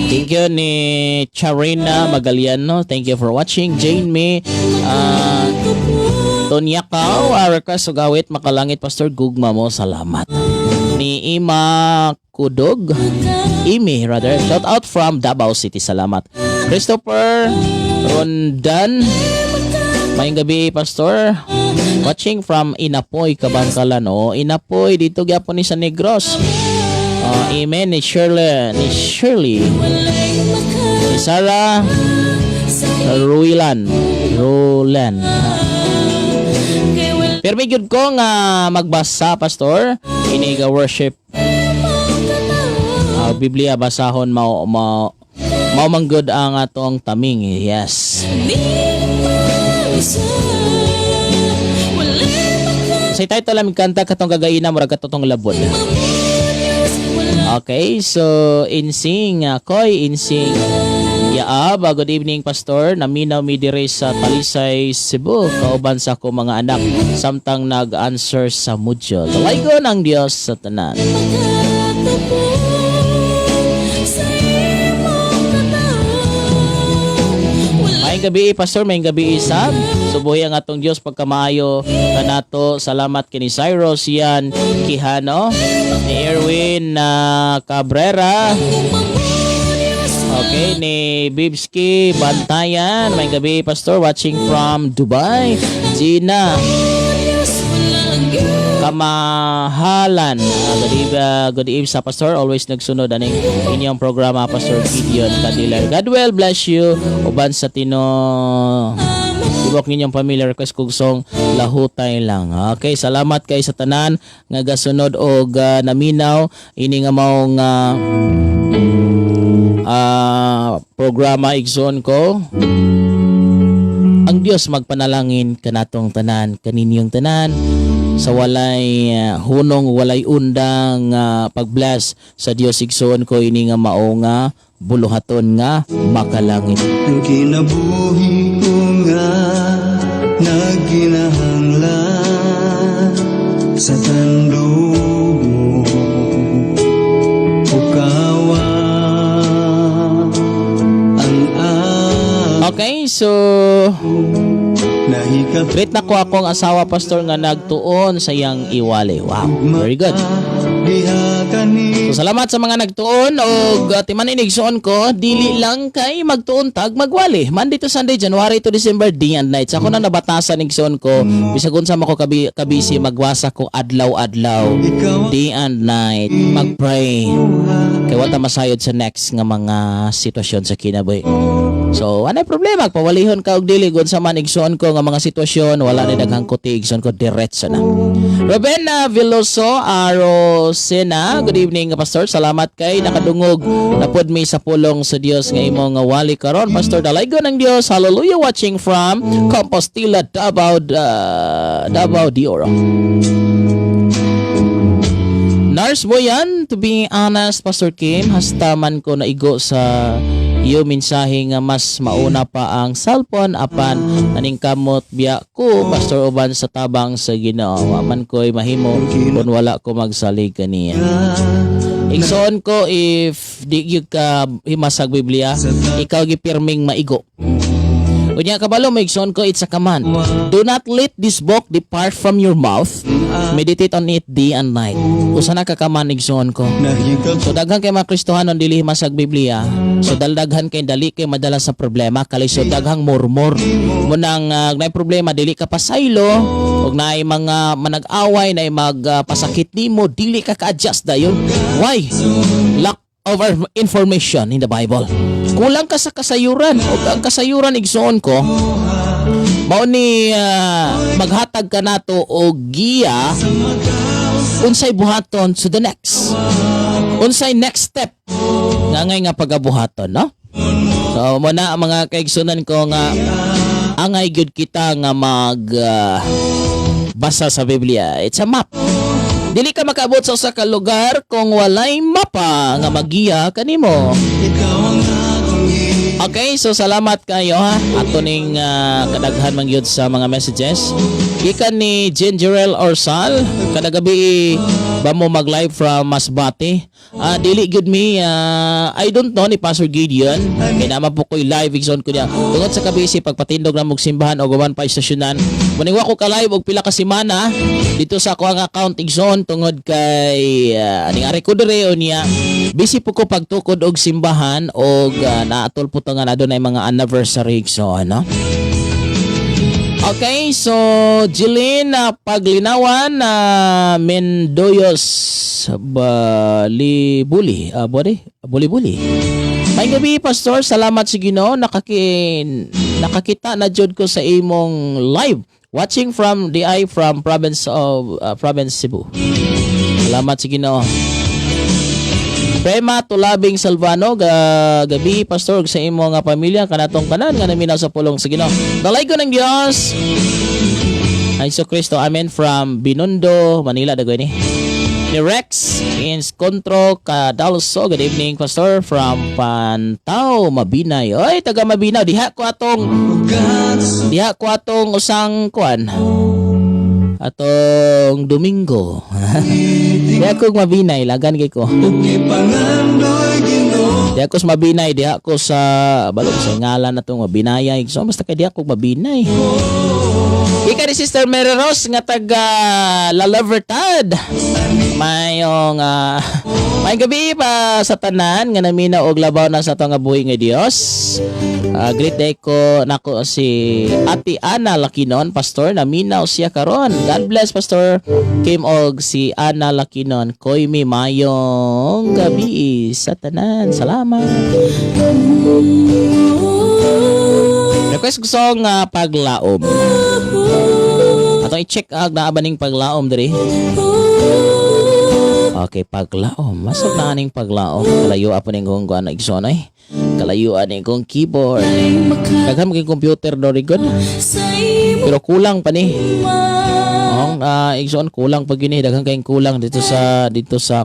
Thank you ni Charina Magaliano. Thank you for watching. Jane May Tonya Kao, request gawit Makalangit, Pastor, gugma mo, salamat. Ni Ima Kudog, Imi rather, shout out from Davao City, salamat. Christopher Rondan, maayong gabi, Pastor. Watching from Inapoy, Kabangkalan. Oh, Inapoy, dito gyapon ni sa Negros. Oh, amen ni Shirley, ni Shirley. Ni Sarah Ruilan. Roland. Pero may good ko nga magbasa, Pastor. Ini ga worship. Biblia basahon mao mao mao man good ang atong taming. Yes. Sa title lang kanta katong gagayina murag katong labod. Okay, so insing koy insing Yaab, good evening, Pastor. Naminaw mi dire sa Talisay, Cebu. Kauban sa ako mga anak samtang nag-answer sa module. Dalaygon ang Dios sa tanan. Sa imong Maayong gabi, Pastor, maayong gabi isab. Subuhi ang atong Dios pagkamaayo kanato. Salamat kini Cyrus Yan Quijano, ni Erwin na Cabrera. Okay, ni Bibski Bantayan. Maayong gabi, Pastor, watching from Dubai. Gina Kamahalan. Good eve sa Pastor. Always nagsunod aning inyong programa, Pastor Gideon Cadilar. God will bless you. Uban sa tino tibok ninyong pamilya, request kog song Lahutay Lang. Okay, salamat kay sa tanan nga gasunod og naminaw ini nga maong programa, igsoon ko. Ang Dios magpanalangin kanatong tanan, kaninyong tanan sa walay hunong, walay undang pag-bless sa Dios, igsoon ko, ini nga mao nga buluhaton nga makalangit. Ang kinabuhi ko nga nagkinahanglan sa tandog mo, Pukawa ang Okay, so nahikap greet na ko akong asawa, Pastor, nga nagtuon sa iyang iwali. Wow, very good. Diha kani So salamat sa mga nagtuon og timan igsoon ko, dili lang kay magtuon tag magwali. Monday to Sunday, January to December, day and night. Sa ako na nabatasan, igsoon ko, bisag unsa man ko kabisi, magwasa ko adlaw-adlaw, day and night, magpray. Kay wa ta masayod sa next nga mga sitwasyon sa kinabuhi. So, anay problema pawalihon ka og dili gun sa man, igsoon ko, nga mga sitwasyon, wala ni daghang kuti, igsoon ko, diretso na. Robena Veloso Arosena, good evening, Pastor. Salamat kay nakadungog napud mi sa pulong sa Dios nga imong nga wali karon. Pastor, dalaygon ng Dios. Hallelujah, watching from Compostela, Davao, Davao de Oro. Nars Boyan, to be honest, Pastor Kim, hasta man ko naigo sa Iyo mensahe nga mas mauna pa ang cellphone, apan naningkamot biya ko, Pastor Uban, sa tabang sa Ginoo. Wa man ko'y mahimo kung wala ko magsalig kaniya. Igsoon ko, if di gyud ka himasag Biblia, ikaw gipirming maigo. Unya kabalo mo, igsoon ko, it's a command. Do not let this book depart from your mouth. Meditate on it day and night. Usa na ka command, igsoon ko. Nahigap. So daghan kay mga Kristohanon dili himasag Biblia. So daldaghan kay dali kay madala sa problema, kalisod, daghang murmur. Munang naay problema, dili ka pasaylo ug naay mga manag-away, naay magpasakit nimo, dili ka ka-adjust dayon. Why? Lack of information in the Bible. Kulang ka sa kasayuran. Ug ang kasayuran, igsoon ko, mao ni maghatag ka nato og giya unsay buhaton to the next. Unsay next step nga ngay nga pagabuhaton, no? So mo na ang mga kaigsunan ko nga angay gyud kita nga mag basa sa Biblia. It's a map. Dili ka makaabot sa usa ka lugar kung walay mapa nga magiya kanimo. Okay, so salamat kayo ha. Ato ning kadaghan man gyud sa mga messages. Gikan ni Gingerel Orsal, kada gabi ba mo mag-live from Masbate? Dili gyud mi, I don't know ni Pastor Gideon. Kay naman po ko'y live, igsoon ko niya. Tungod sa kabisi pagpatindog na mog simbahan o guman pa istasyonan. Muning wa ko ka live og pila ka semana dito sa ako ang account, igsoon, tungod kay aning ari ko dire o niya busy po ko pagtukod og simbahan og naatol po to nga na ay mga anniversary, igsoon, no? Okay, so Jeline na Paglinawan na Mendoyos Balibuli, body? Buli-buli. May gabi, Pastor, salamat sa Ginoo, nakakita na jud ko sa imong live. Watching from DI from province of province Cebu. Salamat sa Ginoo. Prema Tulabing Salvano, gabi, Pastor, ug sa imo nga pamilya, kanatong tanan nga naminaw sa pulong sa Ginoo. Dalaygon ng Dios. Ay Hesus Kristo. Amen, from Binondo, Manila dagoy ni. Ni Rex in Contro Cadalso. Good evening, Pastor, from Pantao, Mabinay. Oy, taga Mabinaw. Diha ko atong usang kuan. Atong Domingo. Diha ko Mabinay, lagan kay ko. Diha ko sa Mabinay, diha ko sa balog sa ngalan na tong Mabinayay. So basta kay diha ko Mabinay. Ika ni Sister Mary Rose nga taga La Libertad. Mayong may gabi pa sa tanan nga namina og labaw na sa atong nga buhi nga Dios. Great day ko nako si Ate Ana Lakinon, Pastor, naminaw siya karon. God bless, Pastor Kim og si Ana Lakinon. Koy mi mayong gabi sa tanan. Salamat. Request ko song "Paglaom". Atong i-check ag naa ba ning "Paglaom" diri. Okay, "Paglaom". Masok na aning "Paglaom". Kalayo po ning kong kuan, igsoon ay. Kalayuan ning kong keyboard. Daghan maging computer do good. Pero kulang pa ni. Ang igsoon, kulang pa gini, daghan kayong kulang dito sa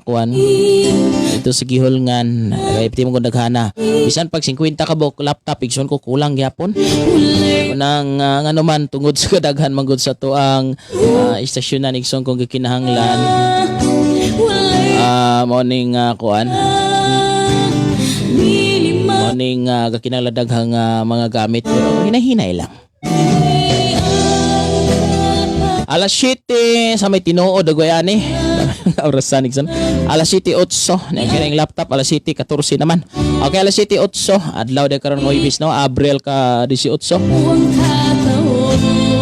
kuan. Dito sa gihulngan. Kay piti mo kung daghana. Bisan pag 50 ka buok laptop, igsoon ko, kulang gyapon. Unang ngano man, tungod sa kadaghan man gud sa tuang istasyonan, igsoon, kung gikinahanglan mao ning kuan, mao ning gakinahanglan daghang mga gamit, pero hinahinay lang. Alas 7 sa may tinuod agoy ani. Orasan, igsoon. Alas 7:08. Na kini laptop alas 7:14 naman. Okay, alas 7:08. Adlaw de karon ng Huwebes, no, Abril ka 18.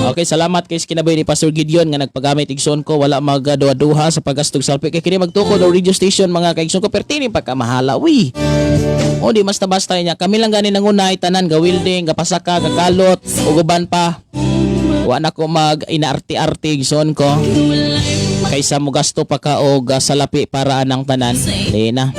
Okay, salamat kay kinabuhi ni Pastor Gideon nga nagpagamit, igsoon ko, wala magaduha-duha sa pagastog salpi kay kini magtukod og radio station, mga kaigsoon ko, pertini pagkamahala uy. O di basta-basta niya. Kami lang gani nangunay tanan ga welding, ga pasaka, ga kalot ug uban pa. Wa na ko mag inaarte-arte, igsoon ko. Kaysa mo gasto pa ka og salapi para anang tanan. Di na.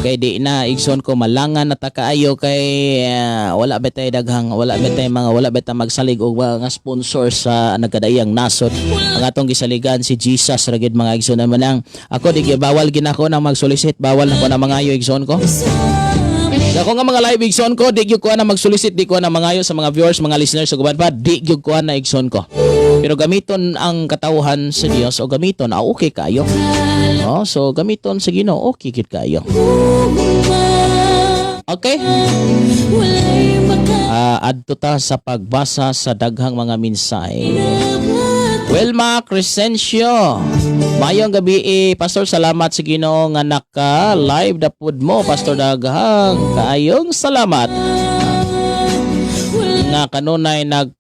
Okay, di na, igsoon ko, malangan na ta kaayo kay wala ba tayo daghang, wala ba tayo mga, wala ba tayo magsalig og mga sponsor sa nagkadaiyang nasod. Ang atong gisaligan si Jesus ra gid, mga igsoon naman ang ako di bawal ginako nang magsolicit, bawal na ko na mangayo, igsoon ko. Ako nga mga live, igsoon ko, di gyud ko na magsolicit, di ko na mangayo sa mga viewers, mga listeners ug uban pa, di gyud ko na, igsoon ko. Pero gamiton ang katawhan sa Dios o gamiton, ah, okay kayo. Oh, so gamiton sa Ginoo, okay gyud kayo. Okay? Walay maka Ah, adto ta sa pagbasa sa daghang mga mensahe. Wilma Crescencio. Maayong gabi eh, Pastor, salamat sa Ginoo nga naka live na pud mo, Pastor, daghang kaayong salamat. Nga kanunay nag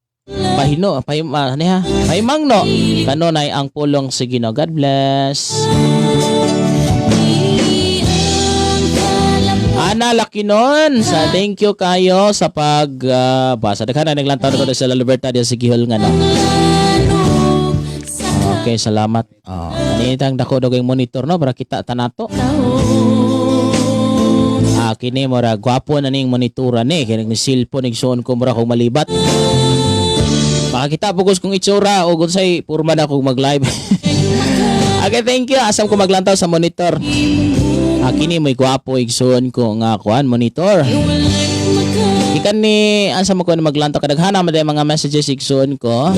pahino pahim, ah, ano ha? Pahimangno kanunay ang pulong sa Ginoo. God bless. Ana Lakinon, sa thank you kayo sa pag basa. Daghan na naglantaw ko sa La Libertad sa Gihol nga no. Okay, salamat. Oh, kanitang dako daw kay monitor no para kita tanato. Ah, kini mura gwapo na ning monitora ni kay ni cellphone, igsoon ko, mura kog malibat. Makakita pugos kong itsura o kung say purma na kong mag-live. Okay, thank you. Asam ko maglantaw sa monitor. Ah, kini mo'y gwapo, igsoon ko, nga kuan monitor. Ikan ni asa mo ko na maglantaw kadaghana man mga messages, igsoon ko.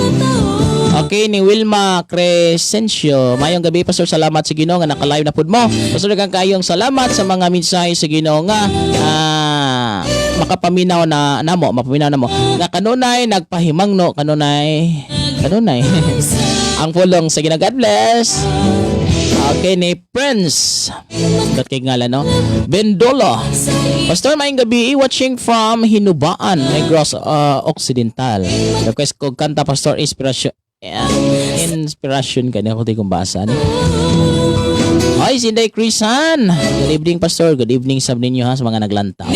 Okay, ni Wilma Crescencio. Mayong gabi, Pastor. Salamat sa Ginoo nga naka-live na pud mo. Pastor, daghang kayong salamat sa mga mensahe sa Ginoo nga makapaminaw na namo, mapaminaw namo. Nga kanunay nagpahimangno kanunay kanunay ang pulong sa Ginoo. God bless. Okay, ni Prince. Kat kay ngalan, no? Bendolo. Pastor, maayong gabi, watching from Hinubaan, Negros Occidental. Request ko kanta, Pastor, inspiration. Yeah, inspiration kani ako di kong basa ni. Ay, Sinday Crisan. Good evening, Pastor. Good evening sa ninyo ha, sa mga naglantaw.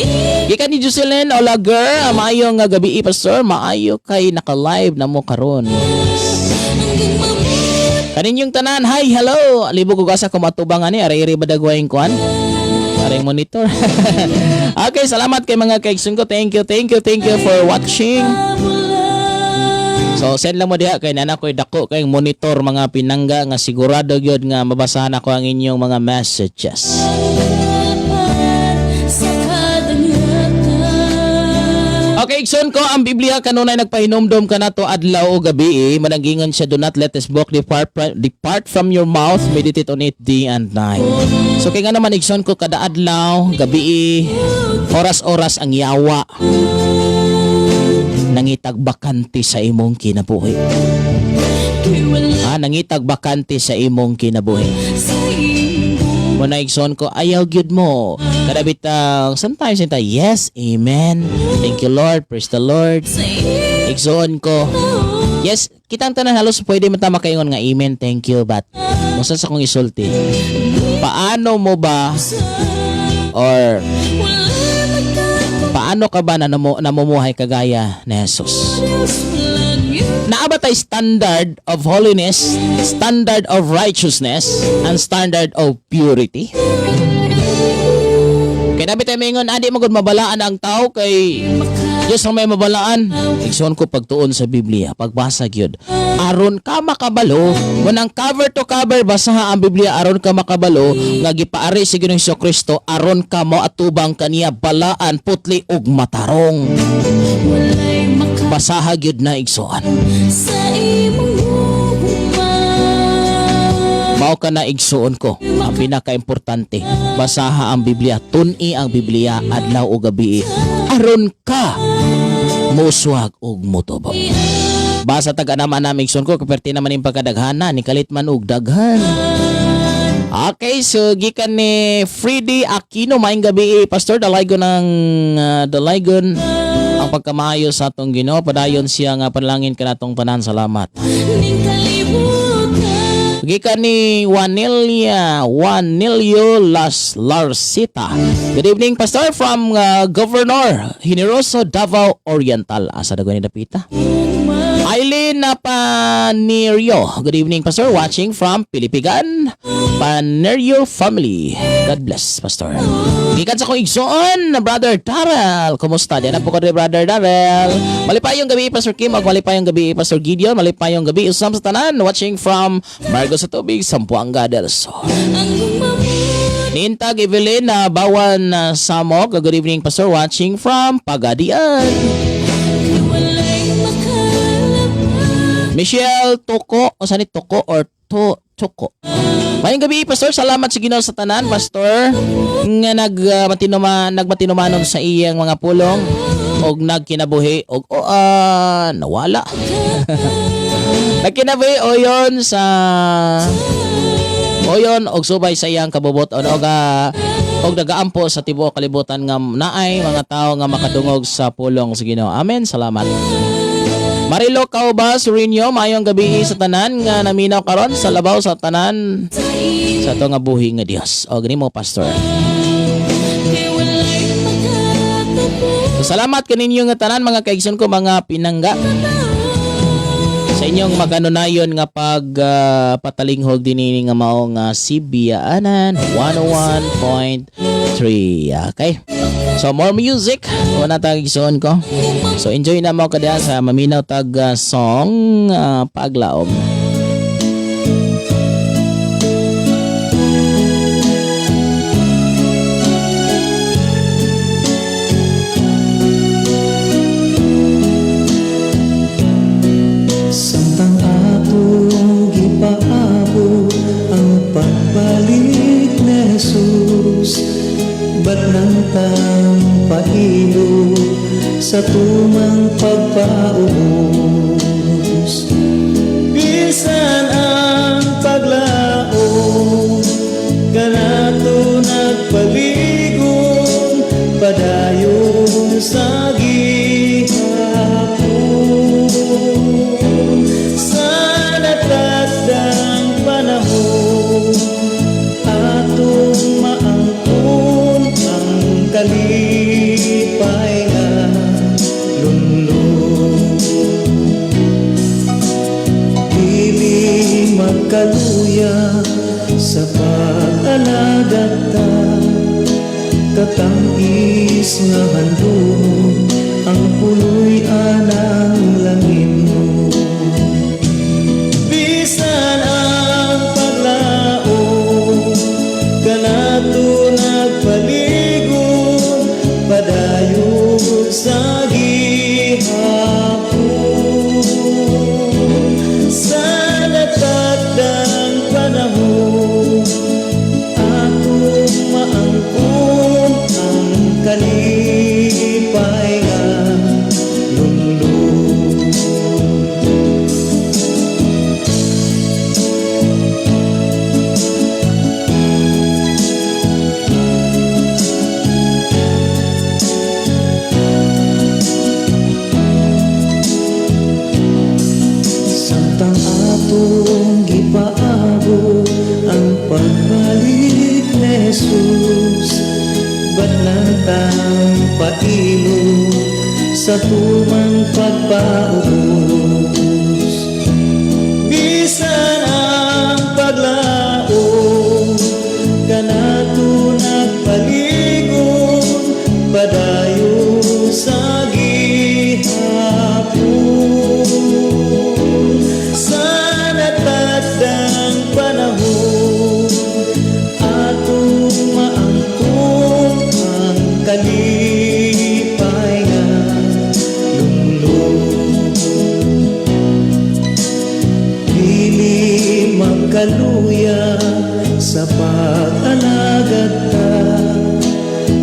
Gikan ni Jocelyn Olager, maayong nga gabi, Pastor. Maayo kay naka-live na mo karon. Kaninyong tanan, hi, hello. Libog ko asa ko matubang ani, ari-ari ba dagwayng kuan? Aring monitor. Okay, salamat kay mga kaigsoon ko. Thank you, thank you, thank you for watching. So send lang mo diha kay nana ko'y dako kay monitor, mga pinangga, nga sigurado gyud nga mabasahan ako ang inyong mga messages. Sa kadangatan. Okay, igsoon ko, ang Biblia kanunay nagpahinumdom kanato adlaw o gabi eh. Mananggingon siya, "Do not let this book depart from your mouth, meditate on it day and night." So kay nga naman, igsoon ko, kada adlaw, gabi eh, oras-oras ang yawa nangitag bakante sa imong kinabuhi. Wala Ah, nangitag bakante sa imong kinabuhi. sa imong Mo na, igsoon ko, ayaw gyud mo. Kada bitang sometimes inta, "Yes, amen. Thank you, Lord, praise the Lord." sa imong Igsoon ko, yes, kitang tanan halos pwede man ta makaingon nga amen, thank you, but musa sa kong isulti. Paano mo ba or Wala paano ka ba na namumuhay kagaya ni Jesus? magkatapos. Naa ba tay standard of holiness, standard of righteousness, and standard of purity? Kaya nabi tayo maingon, adi mo gud mabalaan ang tao kay Diyos ang may mabalaan. Igsoon ko, pagtuon sa Biblia, pagbasa gyud. Aron ka makabalo, munang cover to cover basaha ang Biblia aron ka makabalo nga gipaari si Ginoong Kristo aron ka moatubang kaniya balaan, putli ug matarong. Walay maka Basaha gyud na, igsoon. Sa imong gugma. Mao ka na, igsuon ko. Ang pinakaimportante, basaha ang Biblia, tun-i ang Biblia adlaw o gabi aron ka muswag ug motubo. Basa taga naman namin, igsuon ko, kaperti naman yung pagkadaghana ni kalit man og daghan. Okay, so gikan ni Freddy Aquino, maayong gabi, Pastor, dalaygon ng dalaygon ang pagkamaayo sa atong Ginoo. Padayon siya nga panalangin kanatong tanan. Salamat. Ning kalibutan. Gikan ni Juanilia, Juanilio Las Larcita. Good evening, Pastor, from Governor Generoso, Davao Oriental. Asa daw ni dapita? Eileen Panerio. Good evening, Pastor. Watching from Pilipigan. Panerio family. God bless, Pastor. Gikan sa kong igsoon, Brother Darrell. Kumusta? Diyan na po ko rin, Brother Darrell. Malipayong gabi, Pastor Kim. Ug malipayong gabi, Pastor Gideon. Malipayong gabi, usam sa tanan. Watching from Margosatubig, Zamboanga del Sur. Ang gumamot. Nintag Evelyn na Bawan Samok. Good evening, Pastor, watching from Pagadian. Kay walay makalabang. Michelle Toko, o saan ni Toko or To Toko? Maayong gabi, Pastor. Salamat sa Ginoo sa tanan, Pastor, nga nagmatinumanon sa iyang mga pulong og nagkinabuhi og oh, nawala. Nagkinabuhi oyon sa oyon og subay sa iyang kabubot og og nagaampo sa tibuok kalibutan nga naay mga tawo nga makadungog sa pulong sa Ginoo. Amen. Salamat. Marilo Caubas Surinyo, maayong gabi sa tanan nga naminaw karon sa labaw sa tanan sa ato nga buhi nga Dios. O gani mo, Pastor. Kay walay makatapos. So, salamat kaninyo nga tanan, mga kaigsoon ko, mga pinangga, sa inyong maganunayon nga pag patalinghog dinhi nga mao nga Sibiaanan 101.3. Okay. So more music wala tag igsoon ko. So enjoy na mo kada sa maminaw tag song Paglaom. Samtang atong gipaabot ang pagbalik ni Jesus, ba't nangtang pailo sa tumang pagpaubos? Bisan ang paglaom kanato nagpaligon, padayon sa gihapon. Sa natakdang panahon, atong maangkon ang kalipay nga lunlun. Dili magkaluya sa pag-alagad ta, katang-is nga handumon ang puloy anang langit mo. Bisan ang paglaom kanato nagpaligon, padayon sa gihapon. Sa natakdang panahon, atong maangkon ang kalipay nga lunlun. Samtang atong gipaabot ang pagbalik ni Jesus, ba't nantang pailo sa tumang pagpaubos? Bisan ang paglaom kanato nagpaligon, padayon sa gihapon. Sa natakdang panahon, atong maangkon ang kalipay nga lunlun. Dili magkaluya sa pag-alagad ta,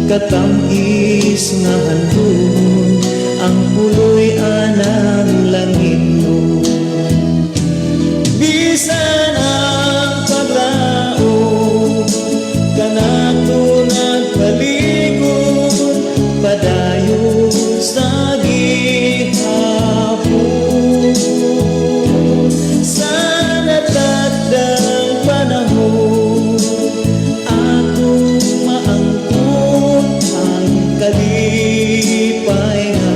katang-is nga handumon ang puloy anang langit mo. Bisan ang paglaom kanato nagpaligon, padayon sa gihapon. Sa natakdang panahon, atong maangkon ang kalipay nga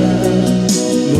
lunlun.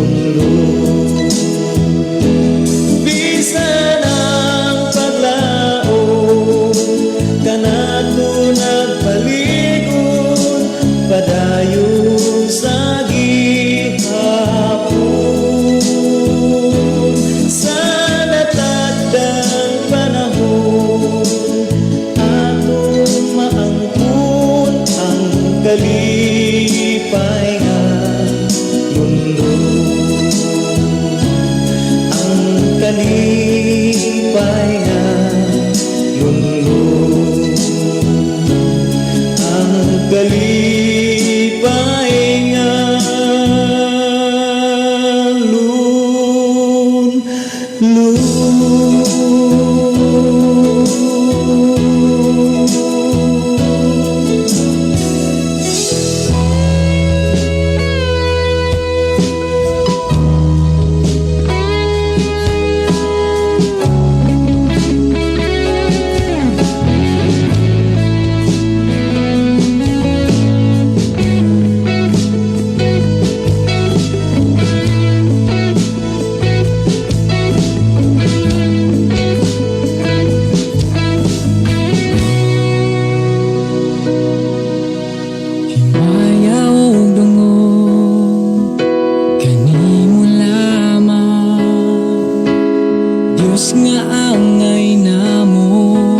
angay namo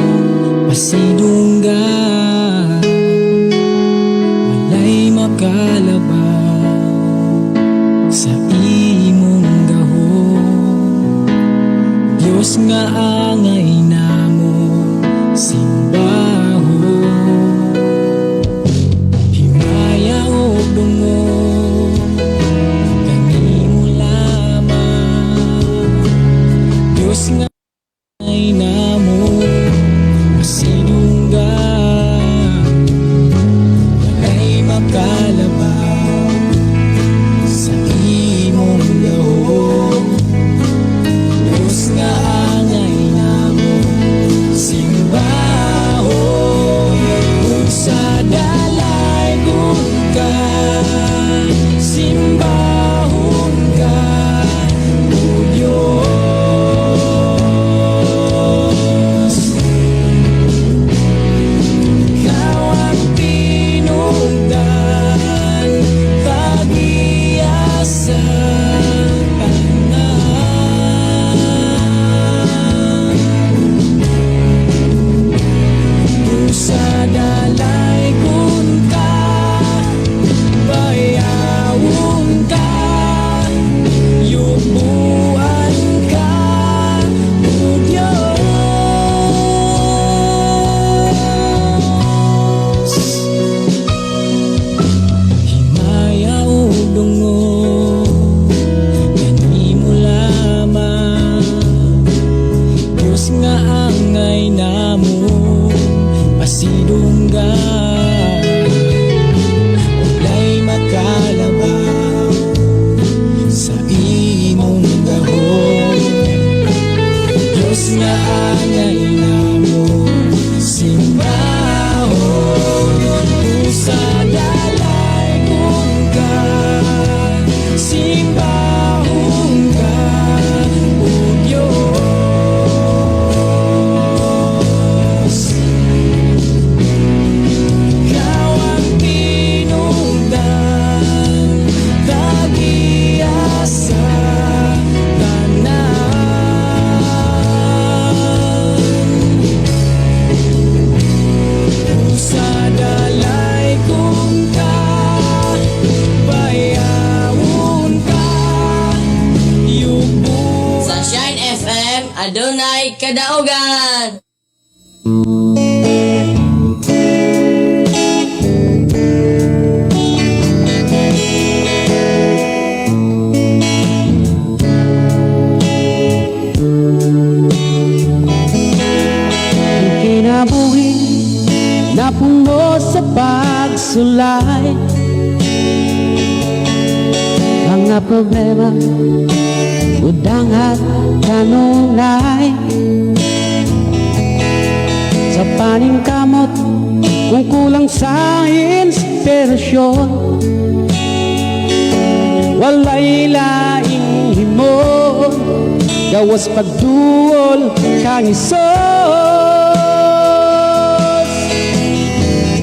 pasidunggan, walay makalabaw sa imong gahom. Diyos nga angay namo simbahon. Himaya ug dungog kanimo lamang, Diyos nga angay namo pasidunggan, walay makalabaw sa imong gahom. Diyos nga angay namo simbahon. Ug sa dalaygon ka, simbahon ka, O Diyos. Ikaw ang tinubdan, tag-iya sa tanan. Sa dalaygon ka, bayawon ka, yubuan ka, O Diyos. Himaya ug dungog kanimo lamang, Diyos nga angay namo pasidunggan, walay makalabaw sa imong gahom. Diyos nga angay namo simbahon. Sa dalaygon ka, simbahon ka, O Diyos. Ikaw ang tinubdan, tag-iya sa tanan. Sa dalaygon ka, bayawon ka, yubuan. Sa Shine FM, adunay kadaugan. Ang kinabuhi napuno sa pagsulay, mga problema, budang at kanunay. Sa paningkamot kung kulang sa inspirasyon, walay laing himon gawas pagduol kang Hesus.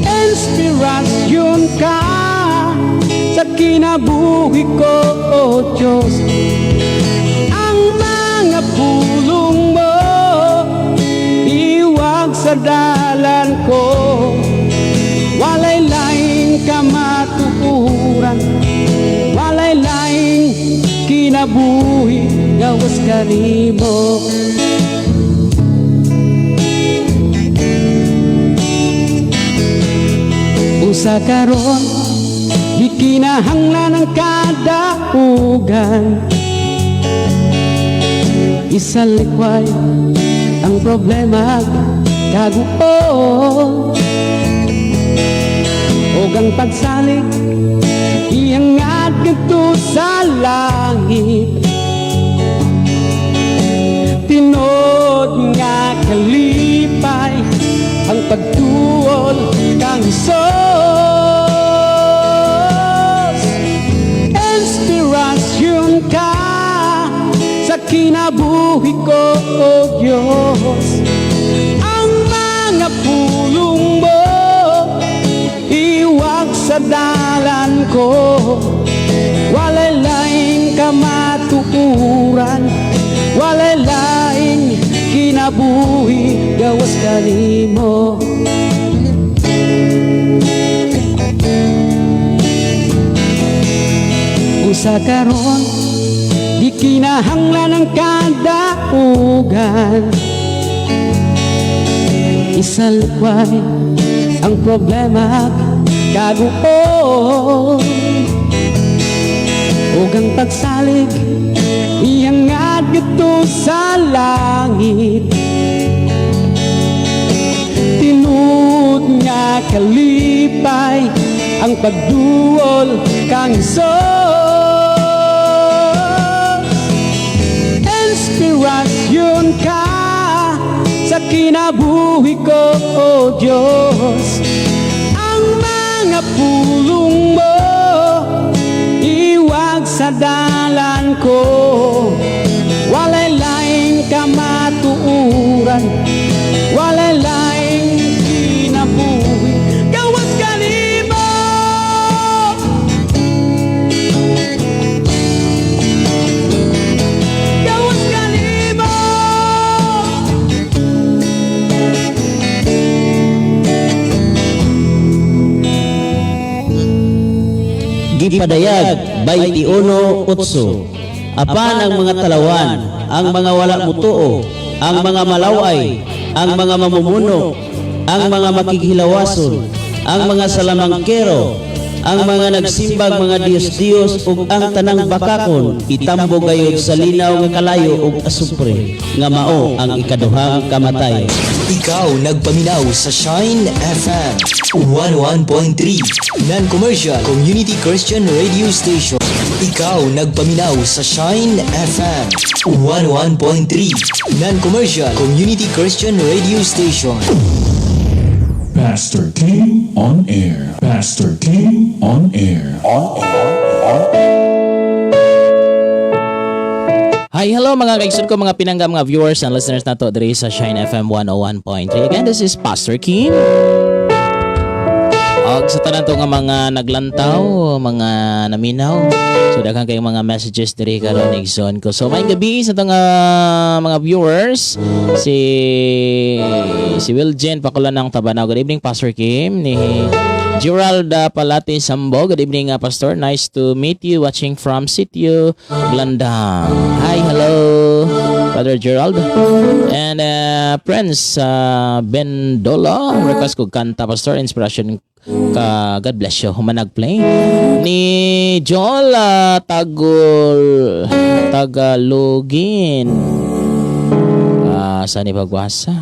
Inspirasyon ka sa kinabuhi ko, O Diyos. Ang mga pulong mo, iwag sa dalan ko. Walay laing kamatuoran, walay laing kinabuhi gawas kanimo. Usa karon, gikinahanglan ang kadaugan. Isalikway ang problema kaguol ug ang pagsalig ihangat ngadto sa langit. Tinuod nga kalipay ang pagtuol kang Hesus. Inspirasyon ka sa kinabuhi ko, O Diyos. Ang mga pulong mo, iwag sa dalan ko. Walay laing kamatuoran, walay laing kinabuhi. Kinabuhi gawas kanimo. Usa karon di kinahanglan ang kadaugan, isalway ang problema kaguol ug ang pagsalig iyang ngadto sa langit. Tinuod nga kalipay ang pagduol kang Jesus. Inspirasyon ka sa kinabuhi ko, O Diyos. Ang mga pulong mo iwag sa dalan ko. Walay laing kamatuuran, walay laing kinabuhi gawas kanimo. Gawas kanimo. Gipadayag 21:8. Apan ang mga talawan, ang mga wala mutuo, ang mga malaway, ang mga mamumuno, ang mga makighilawason, ang mga salamangkero, ang mga nagsimbag mga diyos-diyos ug ang tanang bakakon, itambo gayud sa linaw nga kalayo ug asupre nga mao ang ikaduhang kamatay. Ikaw nagpaminaw sa Shine FM 101.3 Non-commercial Community Christian Radio Station. Ikaw nagpaminaw sa Shine FM 101.3 Non-commercial Community Christian Radio Station. Pastor King on air. Pastor King on air. On air. On air. Hi, hello mga kaigsoon ko, mga pinangga, mga viewers and listeners nato diri sa Shine FM 101.3. Again, this is Pastor Kim. Og sa tanan to nga mga naglantaw, mga naminaw. So daghan kayong mga messages diri karon, igsoon ko. So maayong gabi sa atong mga viewers. Si si Will Jen Pakulan ng Tabanaw. Good evening, Pastor Kim, ni Gerald Palati Sambo. Good evening, Pastor. Nice to meet you, watching from Sitio Blandang. Hi, hello, Brother Gerald. And Prince Bendola, request ko kanta, Pastor, inspiration ka, God bless you. Humanag play. Ni Joel Tagul Tagalogin. Sa ni Pagwasa.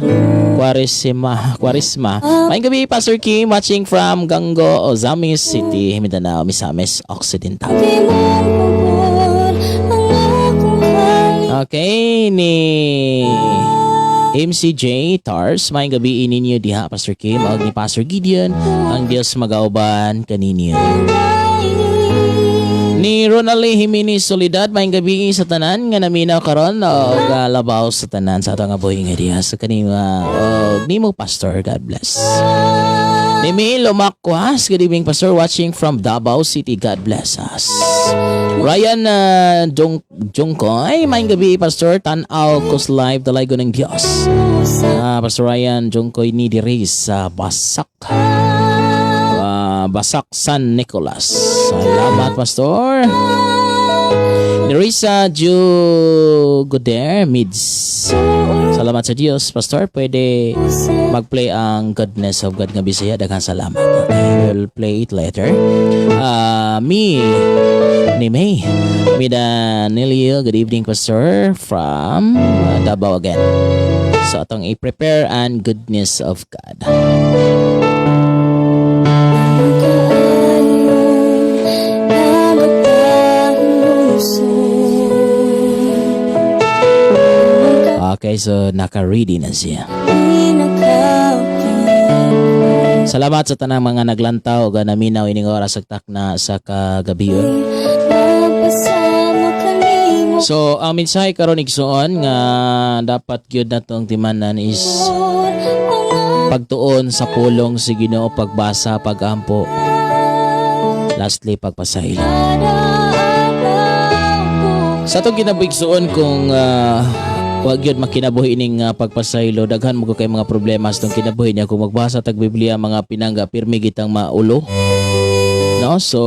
Kwaresma. Kwaresma. Maayong gabi, Pastor Kim, watching from Gango, Ozamis City, Mindanao, Misamis Occidental. Imong pabor ang akong Okay, ni MCJ Tars, maayong gabi ininyo diha, Pastor Kim, og ni Pastor Gideon, ang Dios magauban kaninyo. Ni Ronald Jimenez Solidad, maayong gabi sa tanan nga naminaw karon og labaw sa tanan sa atong buhi nga diha sa kanima og nimo, Pastor. God bless. Ni Milo Makwas, good evening, Pastor, watching from Davao City. God bless us. Ryan Jong Jongkoy, maayong gabi, Pastor, tan-aw kos live, dalaygon ng Dios. Pastor Ryan Jongkoy ni diri sa Basak. Basak San Nicolas. Salamat, Pastor. Nerissa Ju Goder Mids. Salamat sa Dios, Pastor. Pwede mag-play ang Goodness of God nga Bisaya. Daghang salamat. Okay, we'll play it later. Me, ni May. Mida Nilio, good evening, Pastor, from Davao again. So, atong i-prepare ang Goodness of God. Kaayo nagapahusog. Okay, so naka-ready na siya. Salamat sa tanang mga naglantaw ug naminaw ining oras ug takna sa kagabion. Magpasama kanimo. So, ang mensahe karon, igsoon, nga dapat gyud natong timanan is pagtuon sa pulong sa Ginoo, pagbasa, pagampo. Lastly, pagpasaylo. Sa atong kinabuhi, igsoon, kung Wa gyud makinabuhi ining pagpasaylo, daghan mo kay mga problema sa tong kinabuhi niya. Kung magbasa tag Biblia, mga pinangga, pirmi gitang maulo, no? So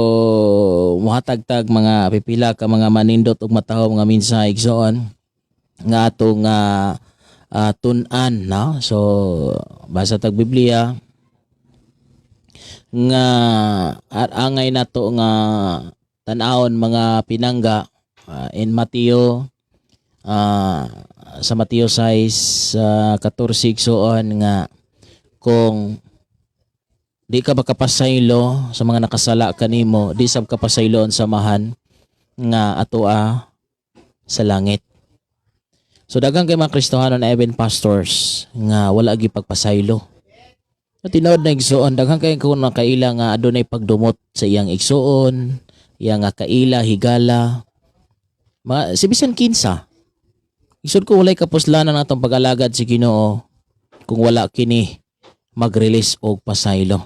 muhatag tag mga pipila ka mga manindot ug mataho mga mensahe, igsoon, nga atong tun-an, no? So basa tag Biblia nga at angay nato nga tan-awon, mga pinangga, in Mateo, sa Mateo 6, 14, igsoon, nga kung di ka makapasaylo sa mga nakasala kanimo, di sab kapasaylo ang Amahan nga atoa sa langit. So daghang kay mga Kristohanon na even pastors nga wala gi pagpasaylo. So, tinuod na, igsoon, daghan kay kung nakaila nga adunay pagdumot sa iyang igsoon, iyang nga kaila, higala. Mga, si bisan kinsa. Igsoon ko, walay kapuslanan atong pag-alagad si Ginoo kung wala kini mag-release og pasaylo.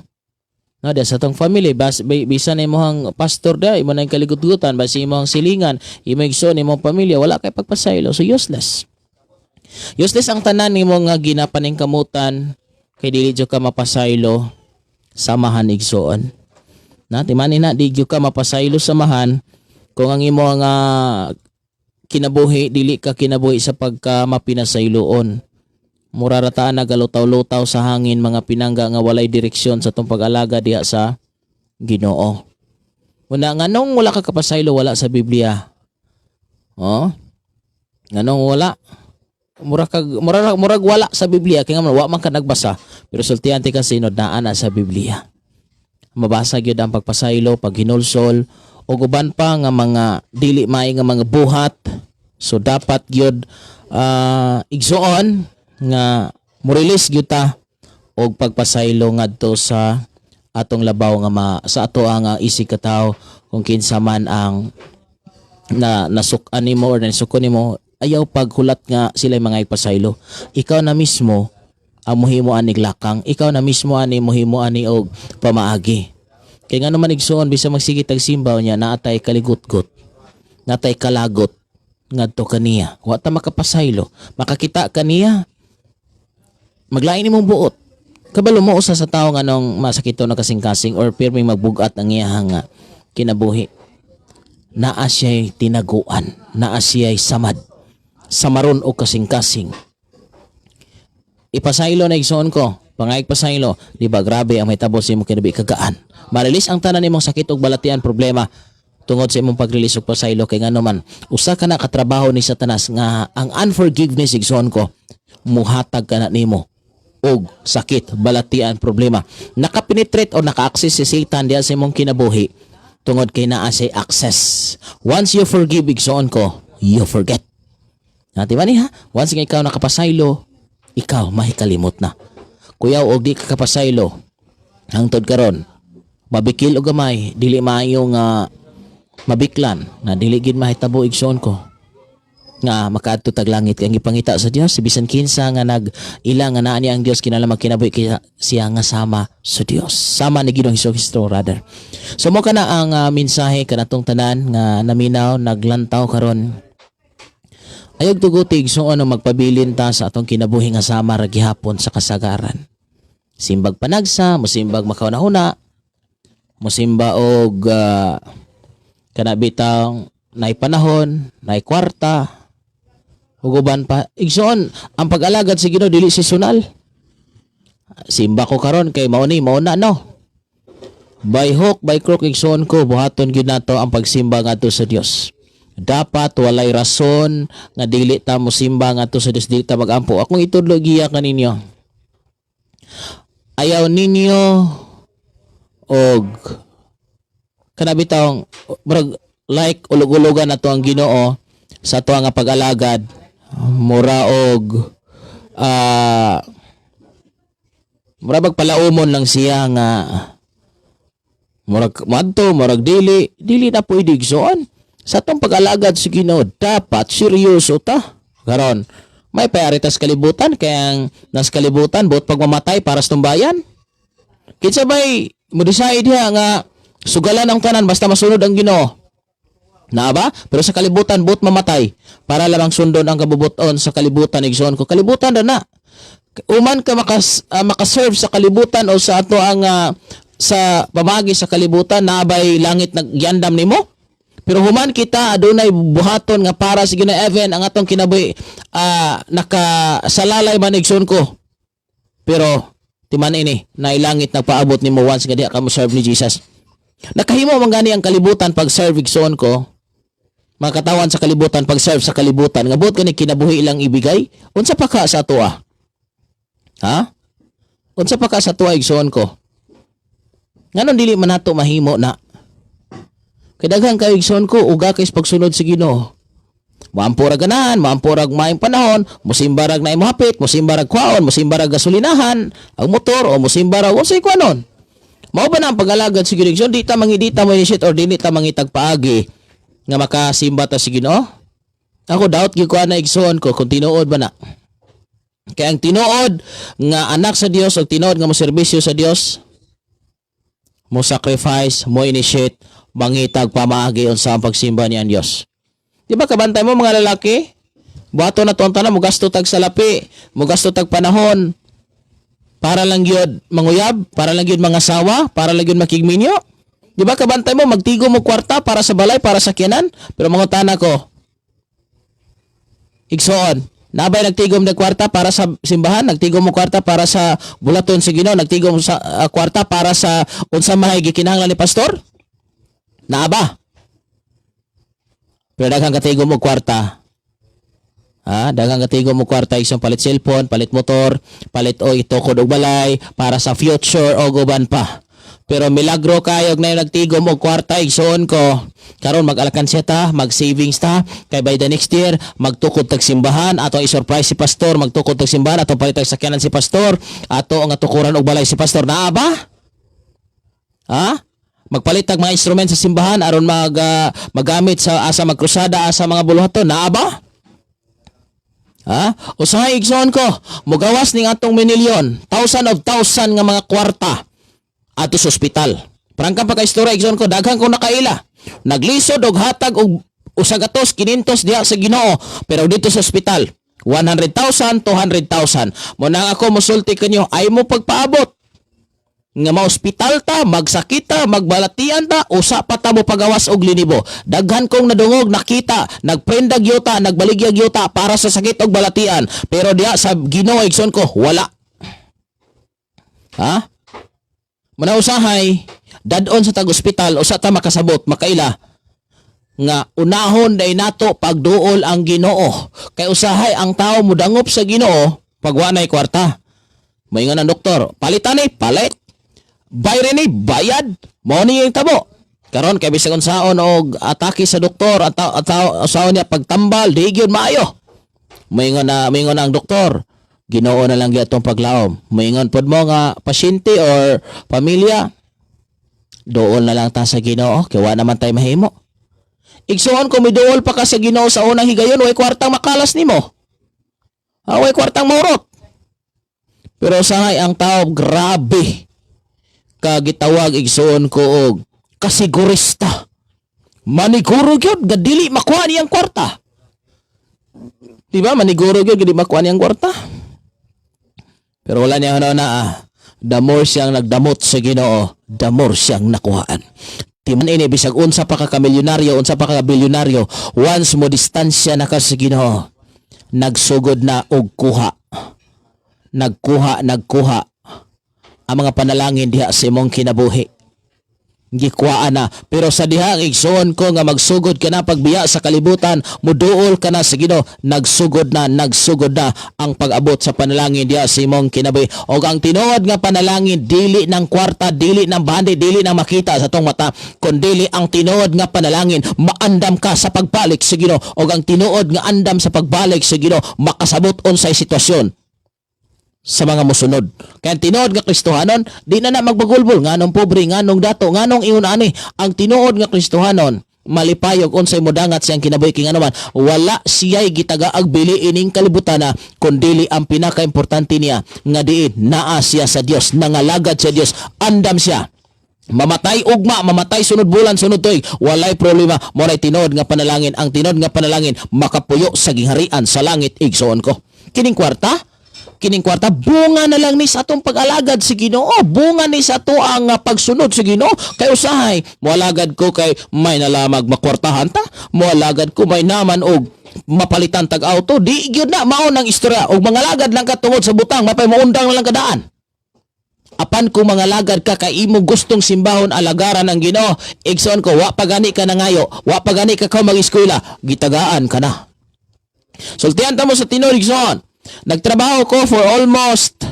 No, sa atong family, bisan imong pastor da, imo na yung kaligutgutan, basi imong silingan, imo igsoon, imong pamilya, wala kay pagpasaylo. So useless. Useless ang tanan nimo nga ginapaningkamutan kay dili jud ka mapasaylo sa Amahan, igsoon. Na timani na, di jud ka mapasaylo sa Amahan kung ang imo nga kinabuhi, dili ka kinabuhi sa pagka mapinasayloon. Mura ra ta nagalutaw-lutaw sa hangin, mga pinangga, nga walay direksyon sa tong pag-alaga diha sa Ginoo. Una, nganong wala ka kapasaylo? Wala sa Biblia. Oh? Nganong wala? Mura kag mura murag wala sa Biblia kay nga wa man ka nagbasa, pero sultihan ti kasi naa na sa Biblia. Mabasa gyud ang pagpasaylo, paghinulsol ug uban pa nga mga dili maay nga mga buhat. So dapat gyud, igsoon, nga mo-release gyud ta og pagpasaylo ngadto sa atong labaw nga sa ato ang isig katawo. Kung kinsa man ang na nasuk-an nimo or nasuko nimo, ayaw paghulat nga sila mga ipasaylo. Ikaw na mismo ang muhimo ani lakang, ikaw na mismo ani muhimo ani og pamaagi. Kay ngano man, igsoon, bisa magsige tag simba niya, naatay kaligutgot, natay kalagot ngadto kaniya, wa ta makapasaylo. Makakita kaniya, maglain imong buot. Kabalo mo usa sa tawo nga nung masakito na kasing-kasing or pirming magbugat ang iyahang nga kinabuhi, naa siya'y tinaguan, naa siya'y samad, samaron o kasing-kasing. Ipasaylo na, igsoon ko, pangayag pasaylo, di ba grabe ang mahitabo sa imong kinabuhi, kagaan. Ma-release ang tanan nimong sakit ug balatian, problema, tungod sa imong pag-release og pasaylo. Kay ngano man, usa ka na katrabaho ni Satanas nga ang unforgiveness, igsoon ko, muhatag ka na nimo og sakit, balatian, problema. Nakapenetrate o naka-access si Satan diha sa imong kinabuhi tungod kay naa siya access. Once you forgive, igsoon ko, you forget. Na, di ba ni ha? Once nga ikaw nakapasaylo, ikaw mahikalimot na. Kuyaw og di ka kapasaylo, hangtod karon, mabikil og gamay, dili maayo nga mabiklan, na dili gid mahitabo, igsoon ko, nga makaadto tag langit. Kay ang gipangita sa Dios, bisan kinsa nga nag ila nga naa niya ang Dios, kinahanglan magkinabuhi kaya siya nga sama sa Dios, sama ni Ginoong Hesus Kristo rather. So mo kana ang mensahe kanatong tanan nga naminaw, naglantaw karon. Ayog tuguti, so ano, magpabilin ta sa atong kinabuhi nga sama ra gihapon sa kasagaran. Simbag panagsa, musimbag makauna-una, musimba og kana bitang naay panahon, naay kwarta, ug uban pa. Igsoon, ang pag-alagad sa Ginoo dili seasonal. Simba ko karon kay mao ni mao na, no. By hook, by crook, igsoon ko, buhaton gyud nato ang pagsimba ngadto sa Dios. Dapat walay rason nga dili ta mosimba ngadto sa Dios, dili ta magampo. Akong itudlo giya kaninyo. Ayaw ninyo og kana bitawng murag like ulog-ulogan nato ang Ginoo sa ato nga pag-alagad, mura og mura bag palaumon lang siya nga murag madto, murag dili. Dili na pwede, igsoon. Sa atong pag-alagad sa Ginoo, dapat seryoso ta. Karon may payaritas kalibutan, kaya ang nas kalibutan buot pagmamatay para sa tumbayan. Kinsa bay mo decide diha nga sugalan ang tanan basta masunod ang Ginoo? Naa ba? Pero sa kalibutan, buot mamatay para lamang sundon ang kabubuton sa kalibutan, igsoon ko. Kalibutan na na. Uman ka makaserve sa kalibutan o sa ato ang sa pamagi sa kalibutan, naabay langit nagyandam nimo. Pero human kita adunay buhaton nga para sa Ginoo Evan ang atong kinabuhi, nakasalalay man, igsoon ko. Pero timan ini na ilangit nagpaabot nimo once nga diha ka mo serve ni Jesus. Nakahimo man gani ang kalibutan pag serve, igsoon ko. Mga katawan sa kalibutan pag serve sa kalibutan nga buot kani kinabuhi ilang ibigay, unsa pa ka sa atoa? Ha? Unsa pa ka sa atoa, igsoon ko? Nganong dili man nato mahimo na? Kay daghan kayo, igsoon ko, uga kay sa pagsunod sa Ginoo. Moampo ra ganahan, moampo rag maayong panahon, musimba rag na imo hapit, musimba rag kwaon, musimba rag gasolinahan, ang motor o musimba rag unsay kuanon. Mao ba na ang pag-alagad sa Ginoo? Di ta mo initiate or dili ta mangitag paagi nga makasimba ta sa Ginoo? Ako, doubt gyud ko ana, igsoon ko, kung tinuod ba na. Kaya ang tinuod nga anak sa Dios o tinuod nga mo serbisyo sa Dios, mo sacrifice, mo initiate, mangitag pamaagi unsa ang pagsimba niya ang Dios. Di ba kabantay mo mga lalaki? Buhaton na tonta na, mugasto tag salapi, mugasto tag panahon, para lang yun manguyab, para lang yun mangasawa, para lang yun makigminyo. Di ba kabantay mo, magtigo mo kwarta para sa balay, para sa kiyanan? Pero mangutana ko, igsoon, nabay nagtigom ng kwarta para sa simbahan, nagtigom mo kwarta para sa bulaton sa Ginoo, nagtigom sa kwarta para sa unsa may gikinahanglan ni pastor? Naa ba? Pero daghang katigom mo kwarta. Ha, daghang katigom mo kwarta isang palit cellphone, palit motor, palit o itukod og balay para sa future o uban pa. Pero milagro kayo na yung nagtigom og kwarta, igsoon ko. Karon mag-alakansya ta, mag-savings ta, kay by the next year magtukod tag simbahan, ato i-surprise si pastor, magtukod tag simbahan, ato palit tag sakyanan si pastor, ato ang atukuran og balay si pastor. Naa ba? Ha? Magpalit tag mga instrument sa simbahan aron magamit sa asa magkrusada, asa mga buluhaton. Naa ba? Ha? Usahay, igsoon ko, mugawas ning atong minilyon, thousand of thousand nga mga kwarta ato sa ospital. Prangka pa ka istorya, igsoon ko, daghan ko nakaila. Naglisod og hatag og usa gatos, 500 diha sa Ginoo, pero dito sa ospital, 100,000, 200,000. Mo nang ako musulti kanyo, ay mo pagpaabot nga ma-ospital ta, magsakit ta, magbalatian ta, usa pa ta mo pagawas og linibo. Daghan kong nadungog, nakita, nagprendag yuta, nagbaligyag yuta para sa sakit og balatian. Pero diha sa Ginoo, igsoon ko, wala. Ha? Muna usahay, dadon sa tag-ospital, usa ta makasabot, makaila, nga unahon day nato pagduol ang Ginoo. Kay usahay ang tao mudangop sa Ginoo pag wa nay kwarta. Moingon ang doktor, palitan ni, palit. Bayad ni, bayad. Mao ni yung tabo. Karon kay bisag unsaon og atake sa doktor, ata usaon niya pagtambal, di gyud maayo. Moingon na ang doktor, Ginoo na lang gyud atong paglaom. Moingon pod mo nga pasyente or pamilya, dool na lang ta sa Ginoo kay wa naman tay mahimo. Igsuon ko, miduol pa ka sa Ginoo sa unang higayon, way kwartang makalas nimo. Ah, way kwartang maurot. Pero usahay ang tao grabe kagitawag, igsuon ko, og kasigurista. Maniguro gyud nga dili makuha niyang kwarta. Di ba? Maniguro gyud dili makuha niyang kwarta. Pero wala niya na ah. The more siyang nagdamot sa Ginoo, the more siyang nakuhaan. Timan ini bisag unsa pa ka kamilyonaryo, unsa pa ka bilyonaryo, once mo distansya na ka sa Ginoo, nagsugod na og kuha. Nagkuha, nagkuha ang mga panalangin diha sa imong kinabuhi. Gikuhaan na. Pero sa dihang, igsoon ko, nga magsugod ka na pagbiya sa kalibutan, muduol ka na sa Ginoo, nagsugod na, nagsugod na ang pag-abot sa panalangin diha sa imong kinabuhi. Og ang tinuod nga panalangin dili ng kwarta, dili ng bandi, dili ng makita sa tong mata, kundili ang tinuod nga panalangin maandam ka sa pagbalik sa Ginoo. Og ang tinuod nga andam sa pagbalik sa Ginoo makasabot unsay sitwasyon sa mga musunod. Kaya ang tinuod nga Kristohanon, di na na magbagulbol nganong pobre, nganong dato, nganong ingon ani. Ang tinuod nga Kristohanon, malipayog unsay modangat siyang kinabuhi kay ngano man wala siya'y gitagaag bili ining kalibutan na kundili ang pinakaimportante niya nga diin naa siya sa Dios, nangalagad sa Dios, andam siya Mamatay ugma, mamatay sunod bulan, sunod tuig, walay problema. Mao tinuod nga panalangin. Ang tinuod nga panalangin makapuyo sa gingharian sa langit, igsoon ko. Kining kwarta bunga na lang ni sa atong pag-alagad sa Ginoo, bunga ni sa ato ang pagsunod sa Ginoo. Kay usahay moalagad ko kay may nalamag makwartahan ta, moalagad ko may naman og mapalitan tag auto. Di gyud na mao nang istorya. Og mangalagad lang ka tungod sa butang, mapay moundang na lang kadaan. Apan kung mangalagad ka kay imo gustong simbahon, alagaran ang Ginoo, igsoon ko, wa pa gani ka nangayo, wa pa gani ka ka mag-eskwela, gitagaan ka na. Sultihan ta mo sa tinuod, igsoon. Nagtrabaho ko for almost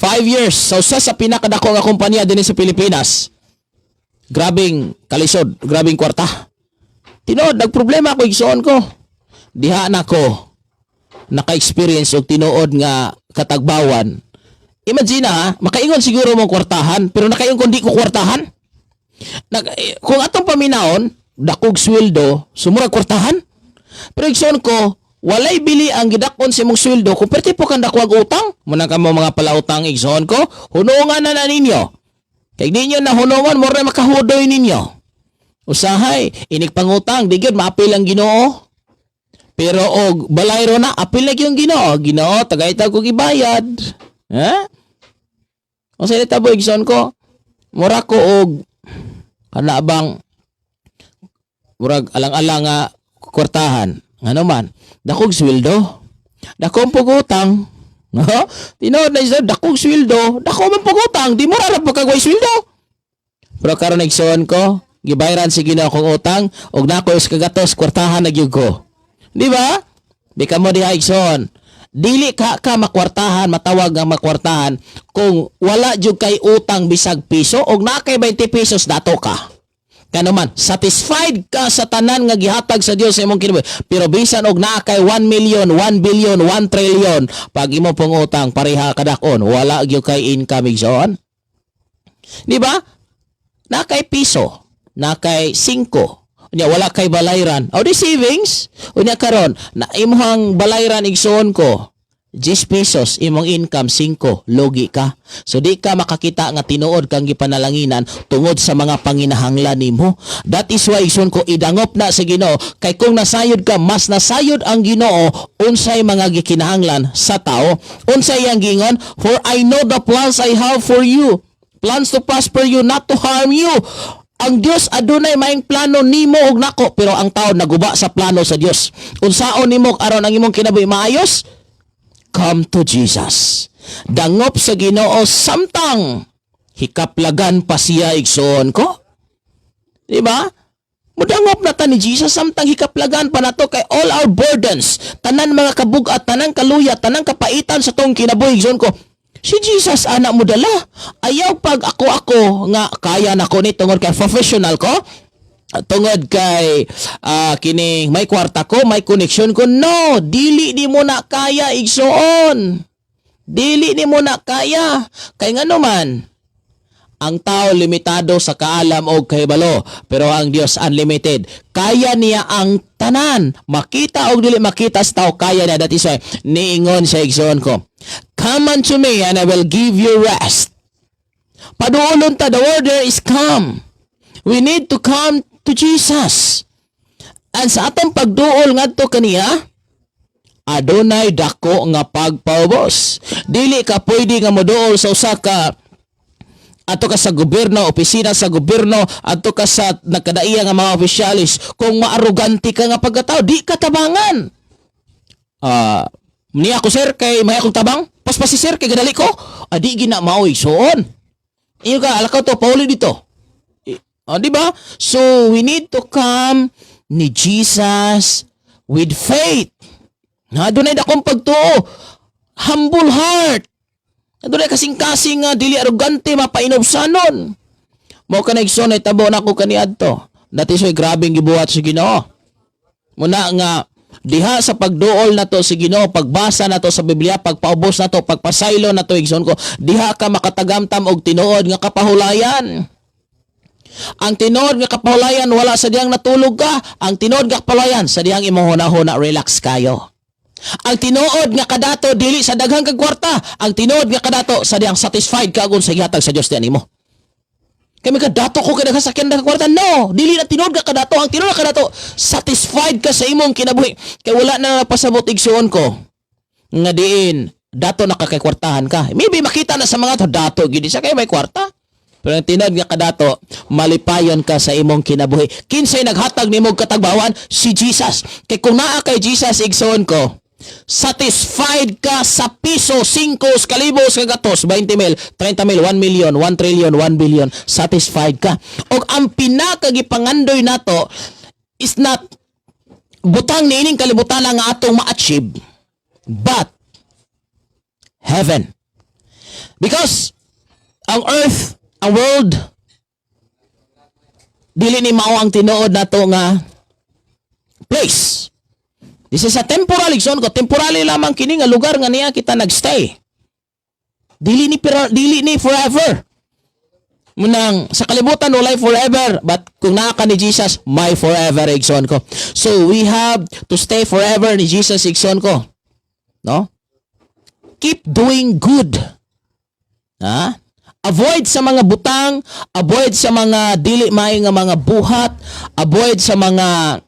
5 years sa usa sa pinakadako nga kumpanya dinhi sa Pilipinas. Grabing kalisod, grabing kwarta. Tinuod, nagproblema ako, igsoon ko. Diha na ko naka-experience og tinuod nga katagbawan. Imagine ha, makaingon siguro mong kwartahan, pero nakaingon kung di ko kwartahan. Kung atong paminawon, dakog sweldo, sumurag kwartahan. Pero igsoon ko, walay bili ang gidakon sa imong sweldo kung perti po kang dakwag utang. Muna ka mo mga palautang, igsoon ko, hunungan na na ninyo. Kay ninyo na hunungan, mura makahudoy ninyo. Usahay, inig pangutang, di gyud maapil ang Ginoo. Pero og balayro na, apil na gyud ang Ginoo. Ginoo, tagay-tag kog ibayad. Ha? O sa tabo, igsoon ko, mura ko og kana bang murag alang-alang nga kwartahan. Ngano man, dakog sweldo. Dako ang pugutang. No? Tinuod na isa, dakog sweldo, dako man pugutang, di mo ra pagkagway sweldo. Pero karon, igsoon ko, gibayaran si Ginoo akong utang ug nako is kagatos, kwartahan na gyud ko. Di ba? Di ka mo diha, igsoon. Dili ka ka makwartahan, matawag ang makwartahan kung wala jud kay utang bisag piso og naa kay 20 pesos dato ka. Kano man, satisfied ka sa tanan nga gihatag sa Dios sa imong kinabuhi. Pero bisan og naa kay 1 million, 1 billion, 1 trillion, pag imo pong utang pareha kadakon, wala gyud kay income, igsoon. Di ba? Naa kay piso, naa kay 5. Unya wala kay balayran. O di savings. Unya karon, na imong balayran, igsoon ko, 10 pesos, imong income 5, logi ka. So di ka makakita nga tinuod kang gipanalanginan tungod sa mga panginahanglan nimo. That is why, igsoon ko, idangop na sa Ginoo kay kung nasayod ka, mas nasayod ang Ginoo unsay mga gikinahanglan sa tao. Unsay iyang giingon? "For I know the plans I have for you. Plans to prosper you, not to harm you." Ang Dios adunay maayong plano nimo ug nako, pero ang tao naguba sa plano sa Dios. Unsaon nimo aron ang imong kinabuhi maayos? Come to Jesus. Dangop sa Ginoo samtang hikaplagan pa siya, igsoon ko. Di ba? Mudangop na ta ni Jesus samtang hikaplagan pa nato kay all our burdens, tanan mga kabugat, tanan kaluya, tanan kapaitan sa tong kinabuhi, igsoon ko. Si Jesus ana mo dala. Ayaw pag ako-ako nga kaya nako ni tungod kay professional ko, tungod kay kining may kwarta ko, may connection ko. No, dili di mo na kaya, igsoon. Dili ni mo na kaya. Kay ngano man, ang tao limitado sa kaalam o kahibalo, pero ang Dios unlimited. Kaya niya ang tanan. Makita o dili makita sa tao, kaya niya. That is why, niingon sa igsoon ko, "Come unto me and I will give you rest." Paduolon ta, the word there is "come." We need to come to Jesus. And sa atong pagduol ngadto kaniya, adunay dako nga pagpaubos. Dili ka pwede nga moduol sa usa ka, ato ka sa gobyerno, opisina sa gobyerno, ato ka sa nagkadaiya nga mga opisyalis, kung maarogante ka nga pagkatao, di ka tabangan. Ah, niya ako sir kay may akong tabang. Paspasi sir kay gadali ko. Adi gina mao, igsoon. Iyo ka alakaw to pauli dito. Oh, di ba? So we need to come ni Jesus with faith. Na adunay dakong pagtuo. Humble heart. Adunay kasing-kasing nga dili arogante, mapainubsanon. Mao ka na, igsoon, ay tabo na ako kaniadto. That is why grabeng gibuhat sa Ginoo. Muna nga diha sa pagduol na to sa Ginoo, pagbasa na to sa Biblia, pagpaubos na to, pagpasaylo na to, igsoon ko, diha ka makatagamtam og tinuod nga kapahulayan. Ang tinuod nga kapahulayan wala sa dihang natulog ka. Ang tinuod nga kapahulayan sa dihang imong hunahuna relax kayo. Ang tinuod nga kadato dili sa daghang kag kwarta. Ang tinuod nga kadato sa dihang satisfied ka kung sa gihatag sa Dios diyan nimo. Kay may kadato ko kay naghasakyan na kwarta. No, dili na tinuod ka kadato. Ang tinuod ka kadato, satisfied ka sa imong kinabuhi. Kay wala na pasabot, igsuon ko, nga diin dato na ka kay kwartahan ka. Maybe makita na sa mga to, dato gid siya kay may kwarta. Pero ang tinuod nga kadato, malipayon ka sa imong kinabuhi. Kinsay naghatag nimo og katagbawan? Si Jesus. Kay kung naa kay Jesus, igsuon ko, satisfied ka sa piso, 5, kalibos, kagatos, 20 mil, 30 mil, 1 million, 1 trillion, 1 billion, satisfied ka. Og ang pinakagipangandoy nato is not butang niining kalibutan nga atong ma-achieve, but heaven. Because ang earth, ang world, dili ni mao ang tinuod nato nga place. This is a temporal, igsoon ko. Temporary lamang kini nga lugar nga niya kita nagstay. Dili ni pero dili ni forever. Munang sa kalibutan walay forever, but kung naa ka ni Jesus, may forever, igsoon ko. So we have to stay forever ni Jesus, igsoon ko. No? Keep doing good. Ha? Avoid sa mga butang, avoid sa mga dili maayo nga mga buhat, avoid sa mga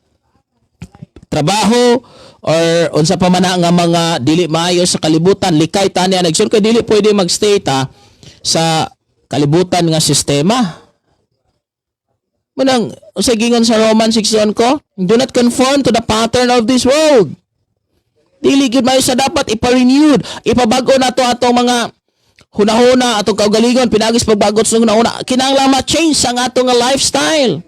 trabaho or unsa pa man na nga mga dili maayo sa kalibutan. Likay tani ang nagsul kay dili pwede magstay ta sa kalibutan nga sistema. Manang unsay gingon sa Romans 6 ko? Do not conform to the pattern of this world. Dili gyud maayo sa dapat ipa-renewed, ipabag-o nato atong mga hunahuna, atong kaugalingon pinaagi sa pagbagot sa hunahuna. Kinahanglan ma-change ang atong nga lifestyle.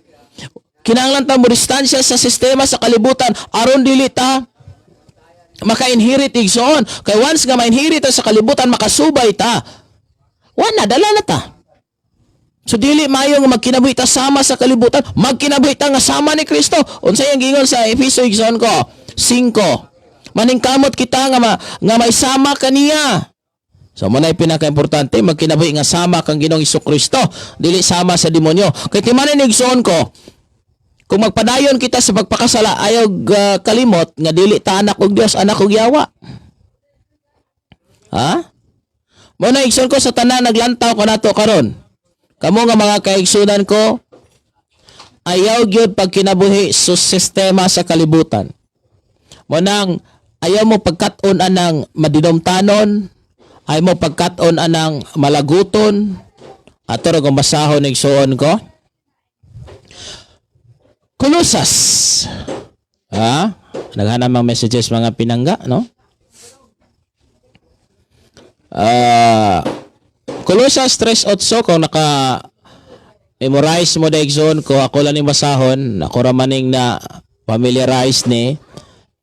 Kinahanglan ta mo distansya sa sistema sa kalibutan aron dili ta maka-inherit, igsoon. Kay once nga ma-inherit ta sa kalibutan, makasubay ta. Wala, dala na ta. So dili maayo nga magkinabuhi ta sama sa kalibutan, magkinabuhi ta nga sama ni Kristo. Unsay ang gingon sa Efeso, igsoon ko? 5. Maningkamot kita nga may sama kaniya. So mo na pinaka-importante, magkinabuhi nga sama kang Ginoong Kristo, dili sama sa demonyo. Kay timanin, igsoon ko, kung magpadayon kita sa pagpakasala, ayaw kalimot nga dili ta anak og Dios, anak og yawa. Ha? Mo na, igsoon ko, sa tanan naglantaw ko nato karon. Kamo nga mga kaigsunan ko, ayaw gyud pagkinabuhi sa sistema sa kalibutan. Mo nang ayaw mo pagkat-on anang madinumtanon, ayaw mo pagkat-on anang malaguton. Ato ra kung basahon, igsuon ko. Kolosas. Ha? Naghanap mga messages, mga pinangga, no? Ah, Kolosas 3:8, kung naka memorize mo da, igsoon ko, ako lang ni basahon, ako ra maning na familiarize ni.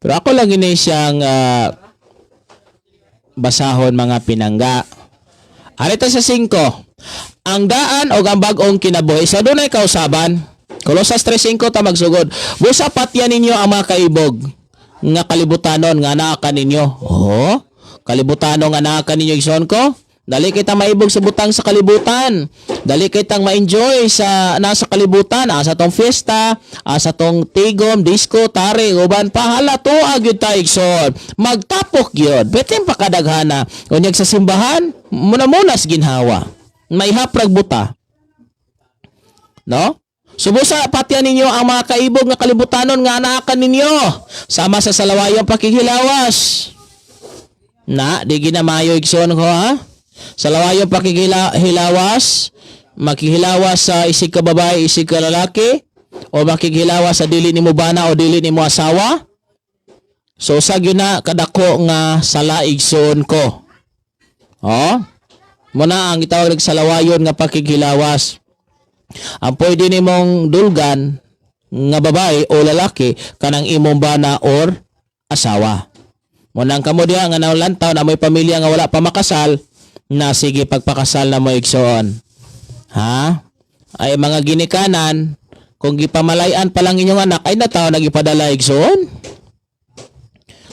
Pero ako lang ini siyang basahon, mga pinangga. Arita sa 5. Ang daan o ang bag-ong kinabuhi. So dunay kausaban. Kolosas 3:5 ta magsugod. Busa patya ninyo ang mga kaibog nga kalibutanon nga naa kaninyo. Oh, kalibutanon nga naa kaninyo, igsoon ko. Dali kita maibog sa butang sa kalibutan. Dali kitang ma-enjoy sa nasa kalibutan, asa tong fiesta, asa tong tigom, disco, tari, uban pa, hala tuwa gyud ta, igsoon. Magtapok gyud. Betin pa kadaghana. Unyag sa simbahan, muna-munas ginhawa. May haprag buta. No? Subusa patya ninyo ang mga kaibog nga kalibutanon nga anaakan ninyo. Sama sa salawayong pakighilawas. Na, di ginamayo, igsoon ko, ha? Sa lawayong pakikihilawas, makihilawas sa isig ka babae, isig ka lalaki, o makighilawas sa dili nimo bana o dili nimo asawa. So sa gyud na kadako nga sala, igsoon ko. Oh? Muna ang gitawag og salawayon nga pakighilawas. Ang pwede nimong dulgan nga babae o lalaki kanang imong bana or asawa. Munang kamo diha nga nalantaw na may pamilya nga wala pa makasal, na sige pagpakasal na mo, igsoon. Ha? Ay mga ginikanan, kung gipamalayan pa lang inyong anak, ay nataw nagipadala, igsoon.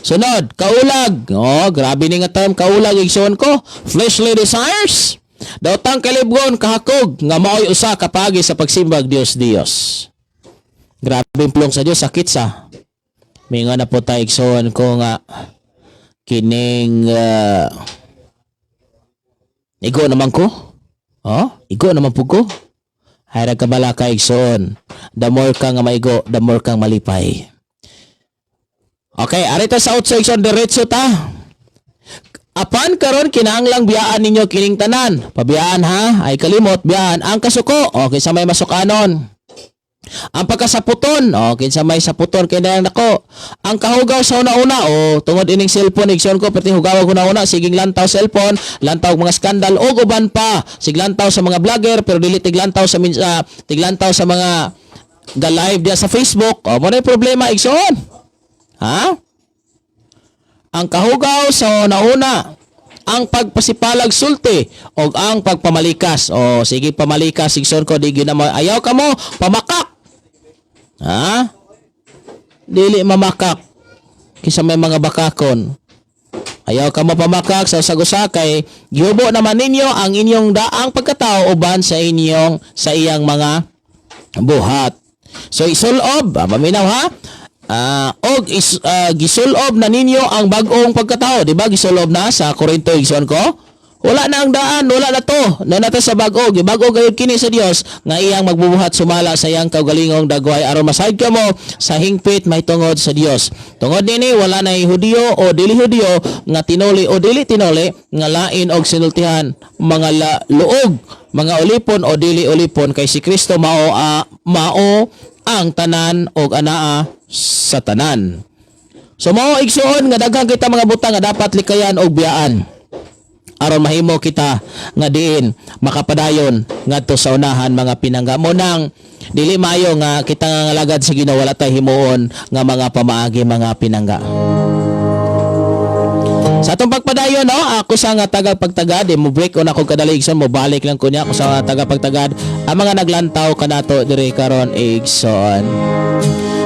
Sunod, kaulag. Oh, grabe ni nga term kaulag, igsoon ko. Fleshly desires. Daotang kalibgon kahakog nga maoy usa ka paagi sa pagsimbag Dios Dios. Grabe yung pulong sa Dios, sakit sa. Mingon na po tayo, igsoon ko, nga kining igo naman ko. Oh, igo naman po ko. Hayra ka balaka, igsoon. The more ka nga maigo, the more kang malipay. Okay, arita sa 8, igsoon, diretso ta. Apan karon kinahanglang biyaan ninyo kining tanan. Pabiyaan ha, ay kalimot biyaan ang kasuko. O kinsa may masukanon. Ang pagkasaputon, o kinsa may saputon kay dayang nako. Ang kahugaw sa una-una, o tungod ining cellphone, igsoon ko perti hugaw og una-una, siging lantaw cellphone, lantaw og mga skandal og uban pa, siglantaw sa mga vlogger pero dili tiglantaw sa tiglantaw sa mga ga live diya sa Facebook. O mo na problema, igsoon. Ha? Ang kahugaw sa una-una, ang pagpasipalag sulti o ang pagpamalikas. O sige, pamalikas, igsoon ko, di gyud na ayaw ka mo pamakak. Ha? Dili mamakak kisa may mga bakakon. Ayaw ka mapamakak sa usag-usa kay gihubo naman ninyo ang inyong daang pagkatao uban sa inyong sa iyang mga buhat. So isulob, paminaw ha? Og gisulob na ninyo ang bag-ong pagkatao, di ba? Gisulob na sa Korinto, igsoon ko. Wala na ang daan, wala na to. Na nato sa bag-o, gibag-o gayud kini sa Dios nga iyang magbubuhat sumala sa iyang kaugalingong dagway aron masayod kamo sa hingpit mahitungod sa Dios. Tungod nini wala na Hudiyo o dili Hudiyo, nga tinuli o dili tinuli, nga lain og sinultihan, mga luog, mga ulipon o dili ulipon, kay si Kristo mao ang tanan og anaa sa tanan. So mao, igsuon, nga daghan kita mga butang nga dapat likayan og biyaan aron mahimo kita nga diin makapadayon ngadto sa unahan, mga pinangga. Mo nang dili maayo nga kita nga ngalagad sa Ginoo wala tay himuon nga mga pamaagi, mga pinangga. Sa atong pagpadayon, no, ako sa nga taga pagtagad, eh, mo break una ko kadali, igsoon, mo balik lang kunya ako sa taga pagtagad ang mga naglantaw kanato diri karon, igsoon.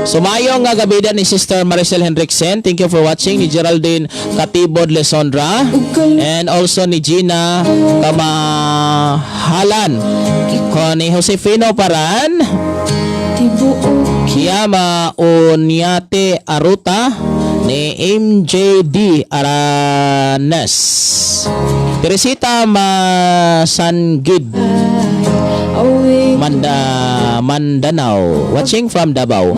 So maayong nga gabi ni Sister Maricel Hendrickson. Thank you for watching. Ni Geraldine Katibod Lesondra. And also ni Gina Kamahalan. Ko ni Josefino Paran. Tibuok. Kiyama Onyate Aruta, ni MJD Aranes. Teresita Masangid. Away. Mandanao. Watching from Davao.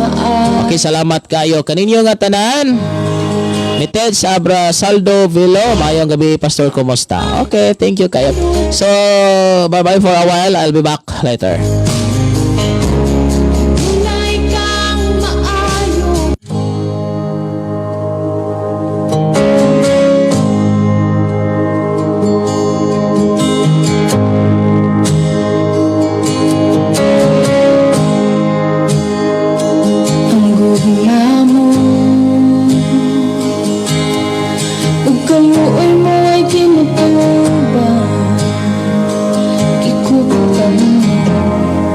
Okay, salamat kayo kaninyo nga tanan. Ni Ted Abra Saldo Vilo, maayong gabi, Pastor, kumusta? Okay, thank you kayo. So, bye-bye for a while. I'll be back later. Tunay kang maayo. Ang gugma mo ug kaluoy mo ay di matubang. Gikuptan mo.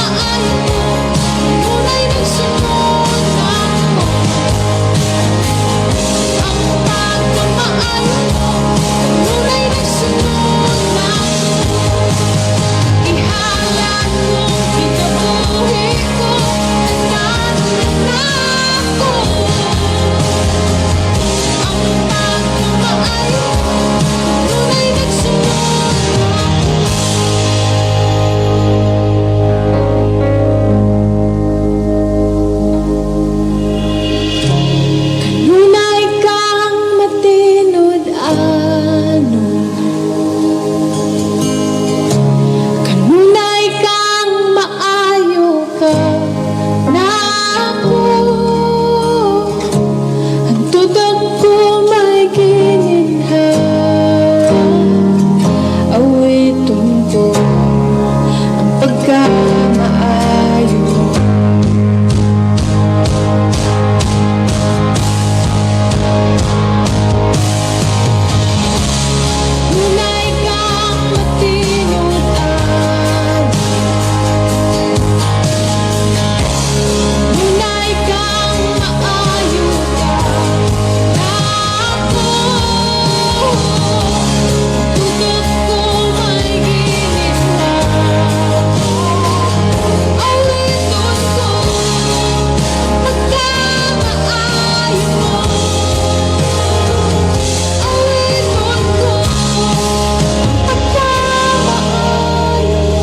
Pagkamaayo mo kanunay nagsunod nako. Ang pagkamaayo mo kanunay nagsunod nako. Ihalad kong kinabuhi ko, tanan nako. Ang pagkamaayo mo kanunay nagsunod nako. Kanunay kang matinud-anon, kanunay kang maayo ka nako. Hantod ako may gininhawa, awiton ko ang pagkamaayo. Kanunay kang matinud-anon, kanunay kang maayo ka nako. Hantod ako may gininhawa, awiton ko pagkamaayo mo. Awiton ko pagkamaayo mo.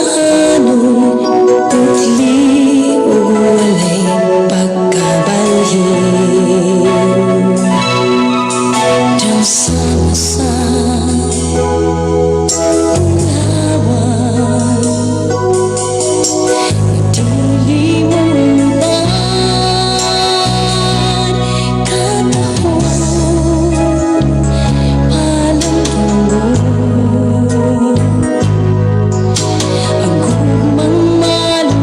Balaanon, putli ug walay pagkabalhin. Daw sama sa bulawan, dili mo katahom palanggo. Ang gugmang maluntaron,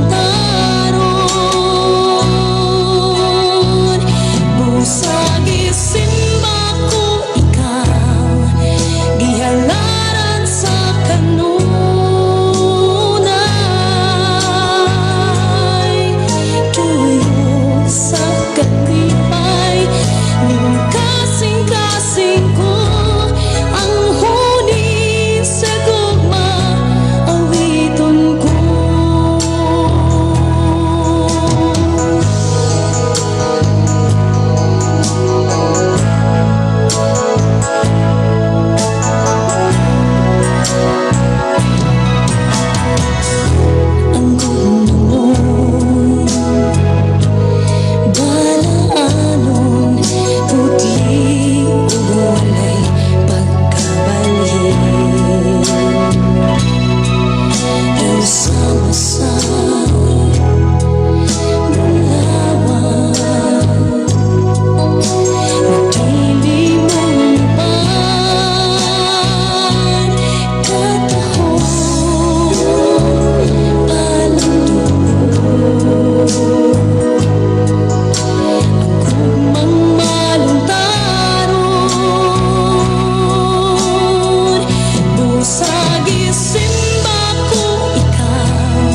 busag isimba ko ikaw, gihalaran sa kanunay. Tuyo sa kalipay, ning kasing-kasing ko, ang huni sa gugma, awiton ko. Ang gugma mo, balaanon, putli ug walay pagkabalhin. Daw sama sa bulawan, dili mo pan katahom palanggo. Ang gugmang maluntaron, busag isimba ko ikaw,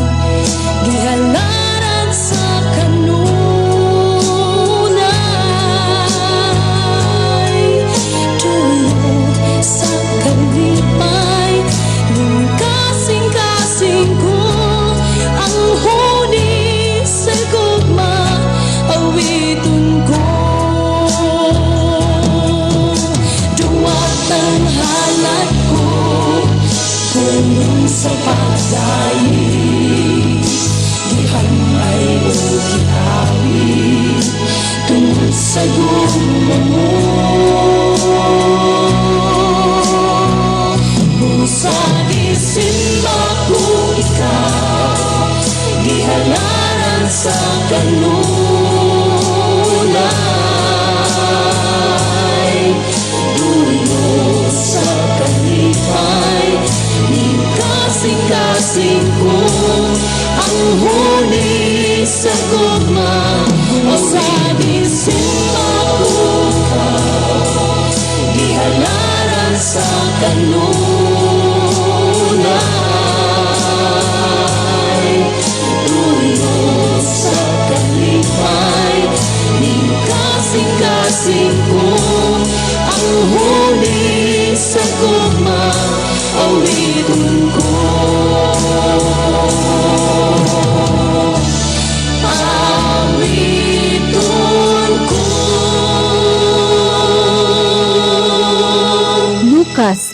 gihalaran sa kanunay. Tuyo sa kalipay, ning kasing-kasing ko, ang huni sa gugma, awiton ko. Duwat ang halad ko, pulong sa pagdaig, gihanay o giawit, tungod sa gugma mo. Busag isimba ko ikaw, gihalaran sa kanunay.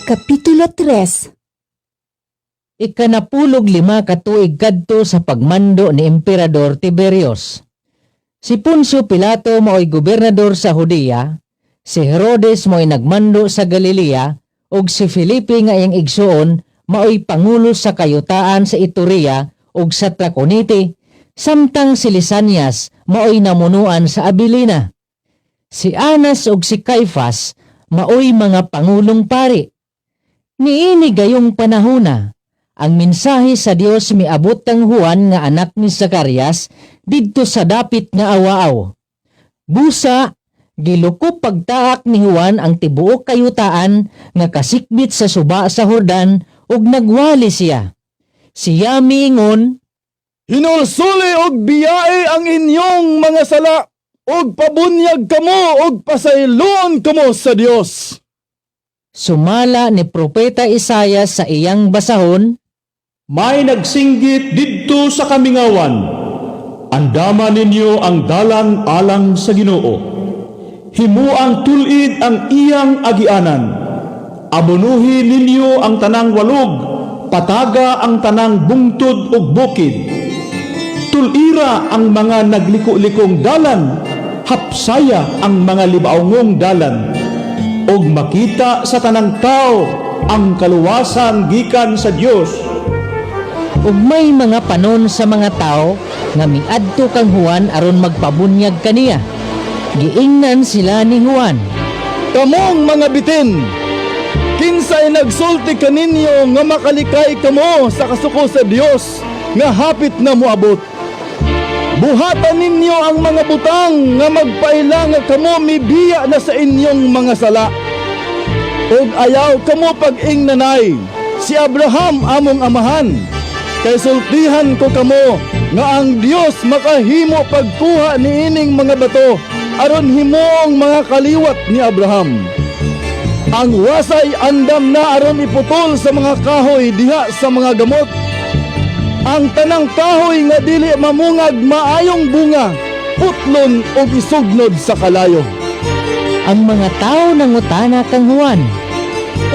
Kapitulo 3. 15 ka tuig kadto sa pagmando ni Emperador Tiberius. Si Poncio Pilato mao'y gobernador sa Judea, si Herodes mao'y nagmando sa Galilea, ug si Felipe nga iyang igsuon mao'y pangulo sa kayutaan sa Iturea ug sa Traconite, samtang si Lisanias mao'y namunuan sa Abilina. Si Anas ug si Caifas mao'y mga pangulong pari. Niini gayong panahona, ang mensahe sa Dios miabot kang Juan nga anak ni Zacarias didto sa dapit nga awaaw. Busa, gilukop pagtaak ni Juan ang tibuok kayutaan nga kasikbit sa suba sa Jordan ug nagwali siya. Siya miingon, "Hinulsuli og biyae ang inyong mga sala ug pabunyag kamo og pasayloon kamo sa Dios." Sumala ni Propeta Isayas sa iyang basahon, "May nagsinggit didto sa kamingawan, andama ninyo ang dalan alang sa Ginoo. Himuang tulid ang iyang agianan. Abonuhi ninyo ang tanang walog, pataga ang tanang bungtod ug bukid. Tulira ang mga nagliko-likong dalan, hapsaya ang mga libaongong dalan. Ug makita sa tanang tao ang kaluwasan gikan sa Dios." Ug may mga panon sa mga tao nga miadto kang Juan aron magpabunyag kaniya. Giingnan sila ni Juan, "Kamong mga bitin! Kinsay nagsulti kaninyo nga makalikay kamo sa kasuko sa Dios nga hapit na moabot? Buhatan ninyo ang mga butang nga magpaila nga kamo mibiya na sa inyong mga sala. Ug ayaw kamo pag-ingnanay, 'Si Abraham among amahan.' Kay sultihan ko kamo nga ang Dios makahimo pagkuha niining mga bato aron himuong mga kaliwat ni Abraham. Ang wasay andam na aron iputol sa mga kahoy diha sa mga gamot. Ang tanang kahoy nga dili mamungag maayong bunga, putlon ug isugnod sa kalayo." Ang mga tao nangutana kang Juan,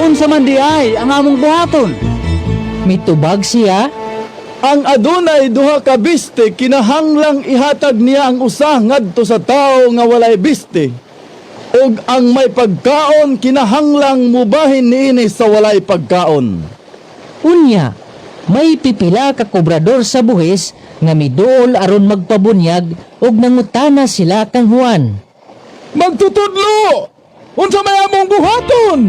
"Unsa man diay ang among buhaton?" Mitubag siya, "Ang adunay duha ka biste, kinahanglang ihatag niya ang usa ngadto sa tawo nga walay biste. Ug ang may pagkaon, kinahanglang mubahin niini sa walay pagkaon." Unya, may pipila ka kobrador sa buhis nga miduol aron magpabunyag ug nangutana sila kang Juan. "Magtutudlo! Unsa may among buhaton?"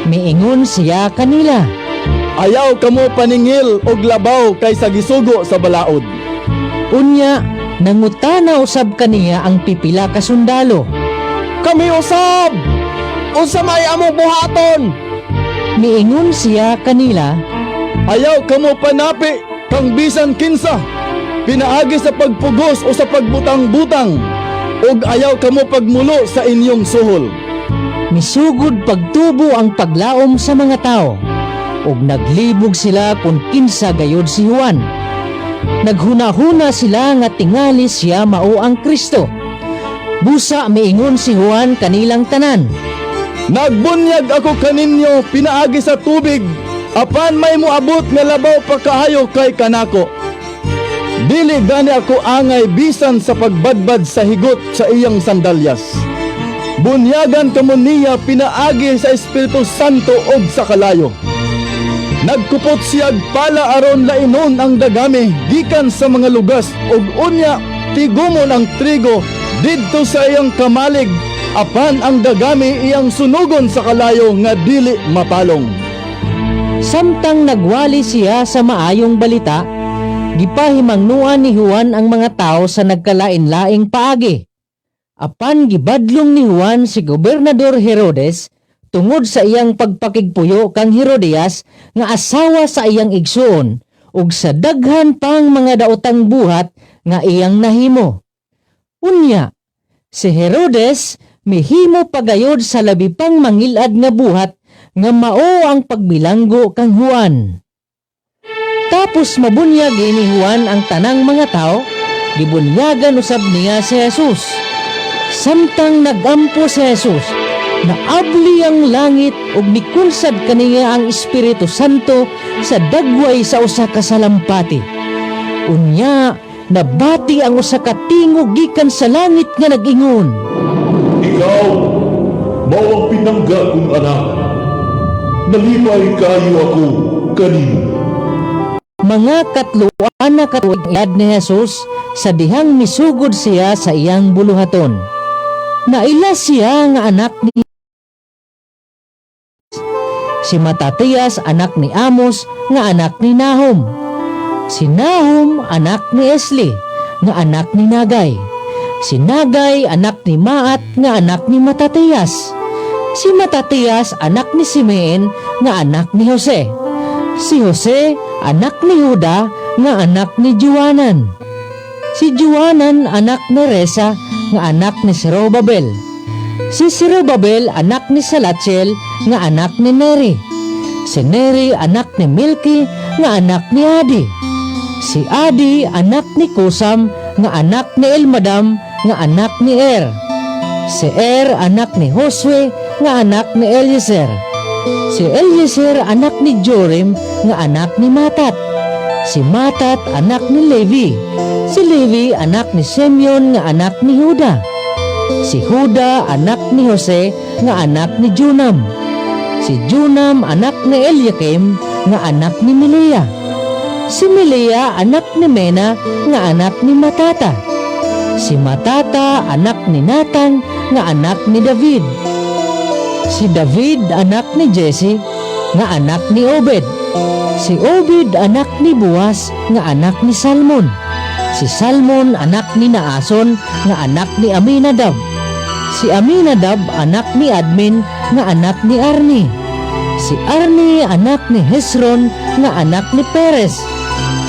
Miingon siya kanila, "Ayaw kamo paningil og labaw kaysa gisugo sa balaod." Unya, nangutana usab kaniya ang pipila ka sundalo. "Kami usab! Unsa may among buhaton?" Miingon siya kanila, "Ayaw kamo panapi kang bisan kinsa pinaagi sa pagpugos o sa pagbutang-butang, ug ayaw kamo pagmulo sa inyong suhol." Misugod pagtubo ang paglaom sa mga tao ug naglibog sila kung kinsa gayod si Juan. Naghuna-huna sila nga tingali siya mao ang Kristo. Busa miingon si Juan kanilang tanan, "Nagbunyag ako kaninyo pinaagi sa tubig, apan may moabot nga labaw pa kaayo kay kanako. Dili gani ako angay bisan sa pagbadbad sa higot sa iyang sandalyas. Bunyagan kamo niya pinaagi sa Espiritu Santo ug sa kalayo. Nagkupot siyag pala aron lainon ang dagami gikan sa mga lugas ug unya tigumon ang trigo didto sa iyang kamalig, apan ang dagami iyang sunugon sa kalayo nga dili mapalong." Samtang nagwali siya sa maayong balita, gipahimangnuan ni Juan ang mga tao sa nagkalain-laing paagi. Apan gibadlong ni Juan si Gobernador Herodes tungod sa iyang pagpakigpuyo kang Herodias nga asawa sa iyang igsuon ug sa daghan pang mga daotang buhat nga iyang nahimo. Unya, si Herodes mihimo pagayod sa labi pang mangilad nga buhat nga mao ang pagbilanggo kang Juan. Tapos mabunyag ni Juan ang tanang mga tao, gibunyagan usab niya si Jesus. Samtang nagampo si Jesus, Naabli ang langit ug nikunsad kaniya ang Espiritu Santo sa dagway sa usa ka salampati. Unya, nabati ang usa ka tingog gikan sa langit nga nag-ingon: Ikaw, mao ang pinangga kong anak. Nalipay kayo ako kanimo. Mga 3 na ka tuig edad ni Jesus sa dihang misugod siya sa iyang buluhaton. Naila siya nga anak ni Si Matatias, anak ni Amos nga anak ni Nahum. Si Nahum, anak ni Esli nga anak ni Nagay. Si Nagay, anak ni Maat nga anak ni Matatias. Si Matatias, anak ni Simeon nga anak ni Jose. Si Jose, anak ni Juda nga anak ni Juanan. Si Juanan, anak ni Resa nga anak ni Zerubabel. Si Zerubabel, anak ni Salatiel nga anak ni Neri. Si Neri, anak ni Milki nga anak ni Adi. Si Adi, anak ni Kusam nga anak ni Elmadam nga anak ni Er. Si Er, anak ni Josue nga anak ni Eliezer. Si Eliezer, anak ni Jorim nga anak ni Matat. Si Matat, anak ni Levi. Si Levi, anak ni Simeon nga anak ni Juda. Si Juda, anak ni Jose nga anak ni Junam. Si Junam, anak ni Eliakim nga anak ni Melea. Si Melea, anak ni Mena nga anak ni Matata. Si Matata, anak ni Nathan nga anak ni David. Si David, anak ni Jesse nga anak ni Obed. Si Obed, anak ni Boaz nga anak ni Salmon. Si Salmon, anak ni Naason nga anak ni Aminadab. Si Aminadab, anak ni Admin nga anak ni Arni. Si Arni, anak ni Hezron nga anak ni Perez.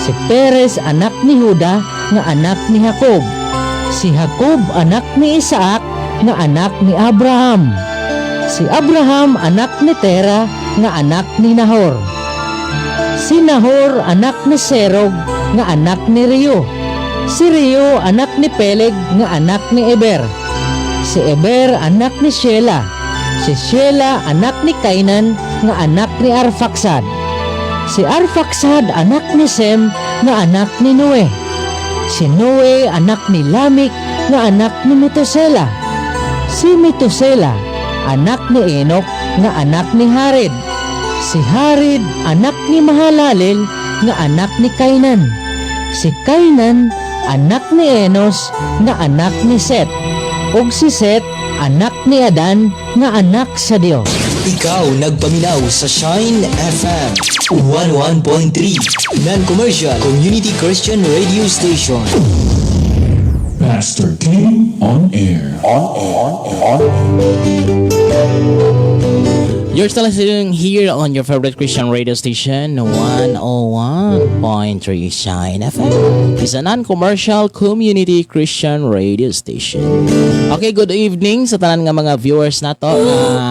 Si Perez, anak ni Juda nga anak ni Jacob. Si Jacob, anak ni Isaac nga anak ni Abraham. Si Abraham, anak ni Tera nga anak ni Nahor. Si Nahor, anak ni Serog nga anak ni Reu. Si Reu, anak ni Peleg nga anak ni Eber. Si Eber, anak ni Shela. Si Shela, anak ni Kainan nga anak ni Arfaxad. Si Arfaxad, anak ni Sem nga anak ni Noe. Si Noe, anak ni Lamik nga anak ni Metusela. Si Metusela, anak ni Enoch nga anak ni Hared. Si Hared, anak ni Mahalalel nga anak ni Kainan. Si Kainan, anak ni Enos nga anak ni Set. Ug si Set, anak ni Adan nga anak sa Dios. Ikaw nagpaminaw sa Shine FM 101.3 Non-commercial Community Christian Radio Station. Pastor King on air. On air. On air. You're still listening here on your favorite Christian radio station, 101.3 Shine FM. It's a non-commercial community Christian radio station. Okay, good evening sa tanan nga mga viewers nato nga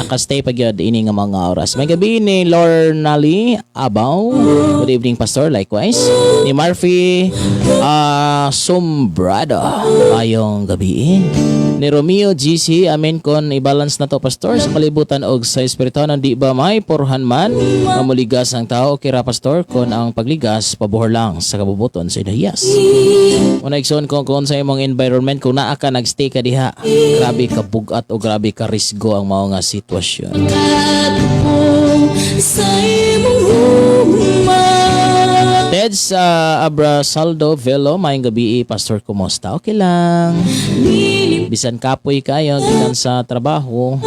nakastay pa gyud ini nga mga oras. Maayong gabii ni Lornali Abaw. Good evening, Pastor. Likewise. Ni Murphy Sombrado. Maayong gabii. Ni Romeo GC, amen kon i-balance na to, Pastor, sa kalibutan og sa espirituhanon, di ba may purhan man nga moligas ang tao? Okay ra, Pastor, kon ang pagligas pabuhor lang sa kabubuton sa inahiyas. Una, igsoon, kung sa imong environment, kung naa ka, nagstay ka diha, grabe ka bugat o grabe ka risgo ang mao nga sitwasyon. Sa imong hugma. Teds Abrasaldo Velo, maayong gabii, Pastor, kumusta? Okay lang. Bisan kapoy kayo gikan sa trabaho,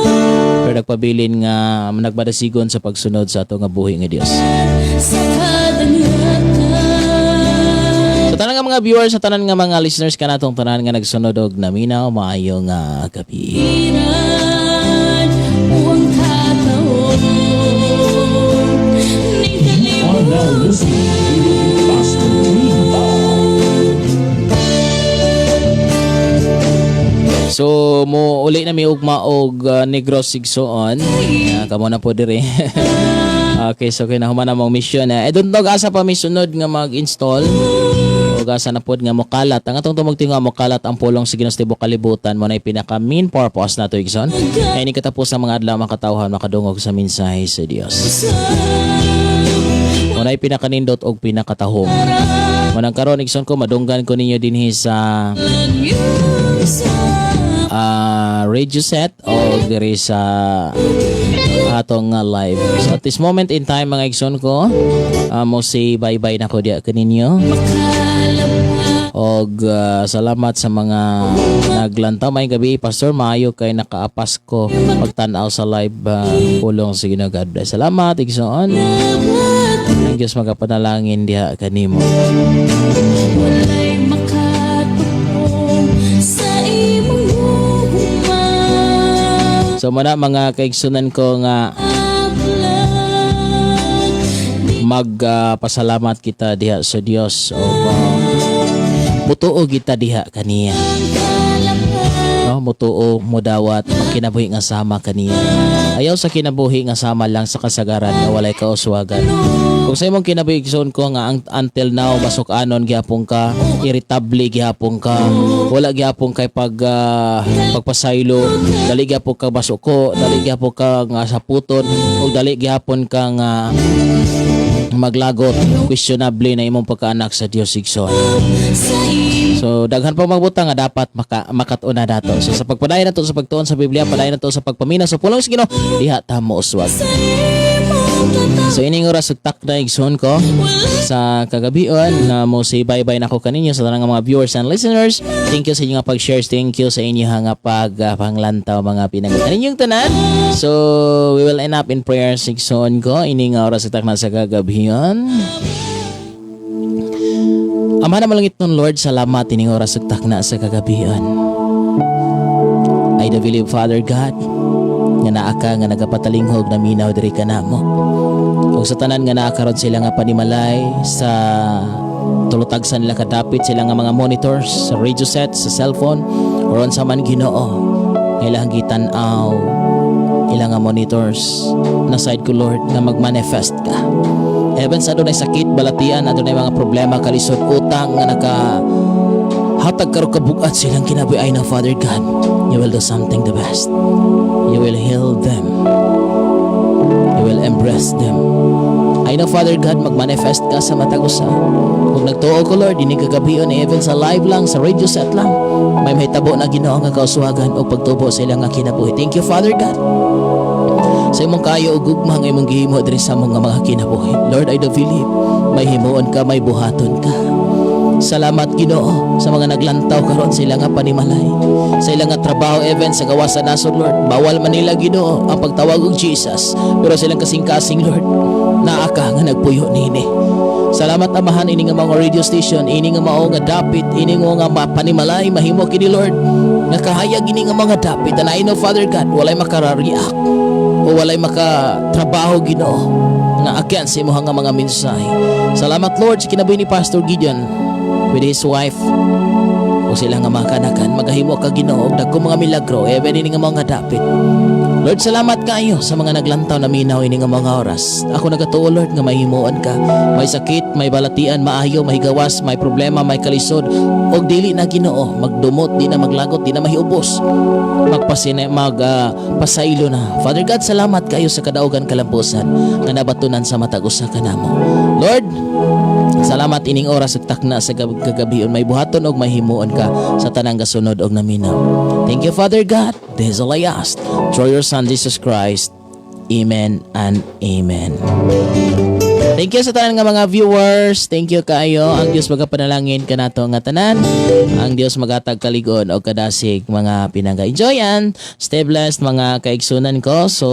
pero nagpabilin nga nagpadasigon sa pagsunod sa ato nga buhi nga Dios. Sa kadangatan. Sa tanan nga mga viewers, sa tanan nga mga listeners kanatong tanan nga nagsunod og naminaw, maayong gabi. Uwang katawon ning Are now listening to Pastor King. So mo uli na mi ugma og Negros Igsoon. Kamo na po diri. Okay, so kinahuman na mong mission. Eh, don't know asa pa mi sunod nga mag-install. Asa na pod nga mokalat ang atong tumog tinguha, mokalat ang pulong sa Ginoo sa tibuok kalibutan. Mo na pinaka main purpose nato, igsoon, kay ni katapos ang mga adlaw, makatawhan makadungog sa mensahe sa Dios. Mo na pinakanindot og pinakatahom. Mo nang karon, igsoon ko, madunggan ko ninyo dinhi sa radio set o diri sa atong live. So at this moment in time, mga igsoon ko, mo say bye-bye na ko diya kaninyo. Og salamat sa mga naglantaw. May gabi, Pastor, maayo kay nakaapas ko pagtan-aw sa live pulong sa Ginoo. God bless. Salamat, igsoon. Ang Diyos magapanalangin diha kanimo. Walay makatupong sa imong gugma. So muna, mga kaigsunan ko, nga magpasalamat kita diha sa Dios o mutuo kita diha kaniya. No, mutuo, mudawat, magkinabuhi nga sama kaniya. Ayaw sa kinabuhi nga sama lang sa kasagaran nga walay kauswagan. Kung sa imong kinabuhi, igsoon ko, nga ang, until now masuk-anon gihapon ka, irritable gihapon ka, wala gihapon kay pagpasaylo, dali gihapon ka basuko, dali gihapon ka nga saputon, ug dali gihapon ka nga maglagot, questionable na imong pagkaanak sa Dios, igsoon. So daghan pa magbutang nga dapat makat-una nato. So sa pagpadayon nato sa pagtuon sa Biblia, padayon nato sa pagpamina sa pulong sa Ginoo, diha ta mo uswag. So ining oras ug takna, igsoon ko, sa kagabion na mo say bye-bye nako kaninyo sa tanang mga viewers and listeners. Thank you sa inyong pag-share, thank you sa inyong nga pag panglantaw, mga pinangga kaninyong tanan. So we will end up in prayers, igsoon ko, ining oras ug takna sa kagabion. Ama na malangit nun Lord, salamat ining oras ug takna sa kagabion. I do believe, Father God, nga naa ka nga nagapatalinghog na minaw diri kanamo. Ug sa tanan nga naa karon sila nga panimalay sa tulutagsan nila kadapit sila nga mga monitors, sa radio set, sa cellphone, or unsa man, Ginoo, nga ilang gitan-aw ilang nga monitors na side ko, Lord, nga magmanifest ka. Heaven sa adunay sakit, balatian, adunay mga problema, kalisod, utang nga naka hatag karo kabugat silang kinabuhi ay na, Father God, you will do something the best. You will heal them. You will embrace them. I know, Father God, magmanifest ka sa matag usa. Kung nagtuo ko, Lord, ini kagabion, even sa live lang, sa radio set lang, may mahitabo na, Ginoo, nga kauswagan o pagtubo sa ilang nga kinabuhi. Thank you, Father God, sa imong kayo ug gugma nga imong gihimo diri sa among nga mga kinabuhi. Lord, I do believe may himuon ka, may buhaton ka. Salamat, Ginoo, sa mga naglantaw karon sa ilang nga panimalay. Sa ilang nga trabaho, even sa gawas sa nasod, Lord. Bawal man nila, Ginoo, ang pagtawag og Jesus. Pero silang kasing-kasing, Lord, naa ka nga nagpuyo nini. Salamat, Amahan, ini nga mga radio station, ini nga mao nga dapit, ini nga mga panimalay mahimo kini, Lord. Nga kahayag ini nga mga dapit. And I know, Father God, walay makara-react o walay makatrabaho, Ginoo, nga agyan sa imong nga mga mensahe. Salamat, Lord, sa kinabuhi ni Pastor Gideon with his wife o sila nga mga kanakan. Magahimo ka, Ginoo, og dagko mga milagro even ini nga mga dapit. Lord, salamat kayo sa mga naglantaw na minaw ini nga mga oras. Ako nagatuo, Lord, nga mahimuon ka. May sakit, may balatian, maayo, may gawas, may problema, may kalisod og dili na, Ginoo, magdumot, di na maglagot, di na mahiubos. Magpasine mag pasaylo na. Father God, salamat kayo sa kadaugan kalambusan nga nabatunan sa matag usa kanamo. Lord, salamat ining oras ug takna sa kagabion, may buhaton og may himuon ka sa tanang gasunod og naminaw. Thank you, Father God. This is all I ask. Through your Son Jesus Christ. Amen and amen. Thank you sa tanan nga mga viewers. Thank you kaayo. Ang Dios magapanalangin kanato nga tanan. Ang Dios magatag kaligon o kadasig, mga pinangga. Enjoy and stay blessed, mga kaigsunan ko. So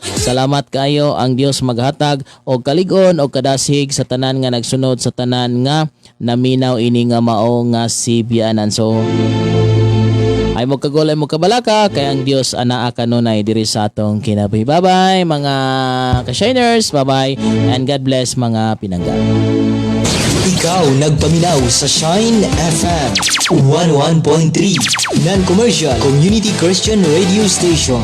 salamat kayo. Ang Dios maghatag og kaligon o kadasig sa tanan nga nagsunod, sa tanan nga naminaw ini nga mao nga sibyanan. So ay mo kagulay mo kabalaka kay ang Dios anaa kanunay diri sa atong kinabuhi. Bye-bye, mga ka-shiners. Bye-bye and God bless, mga pinangga. Ikaw nagpaminaw sa Shine FM 101.3 Non-commercial Community Christian Radio Station.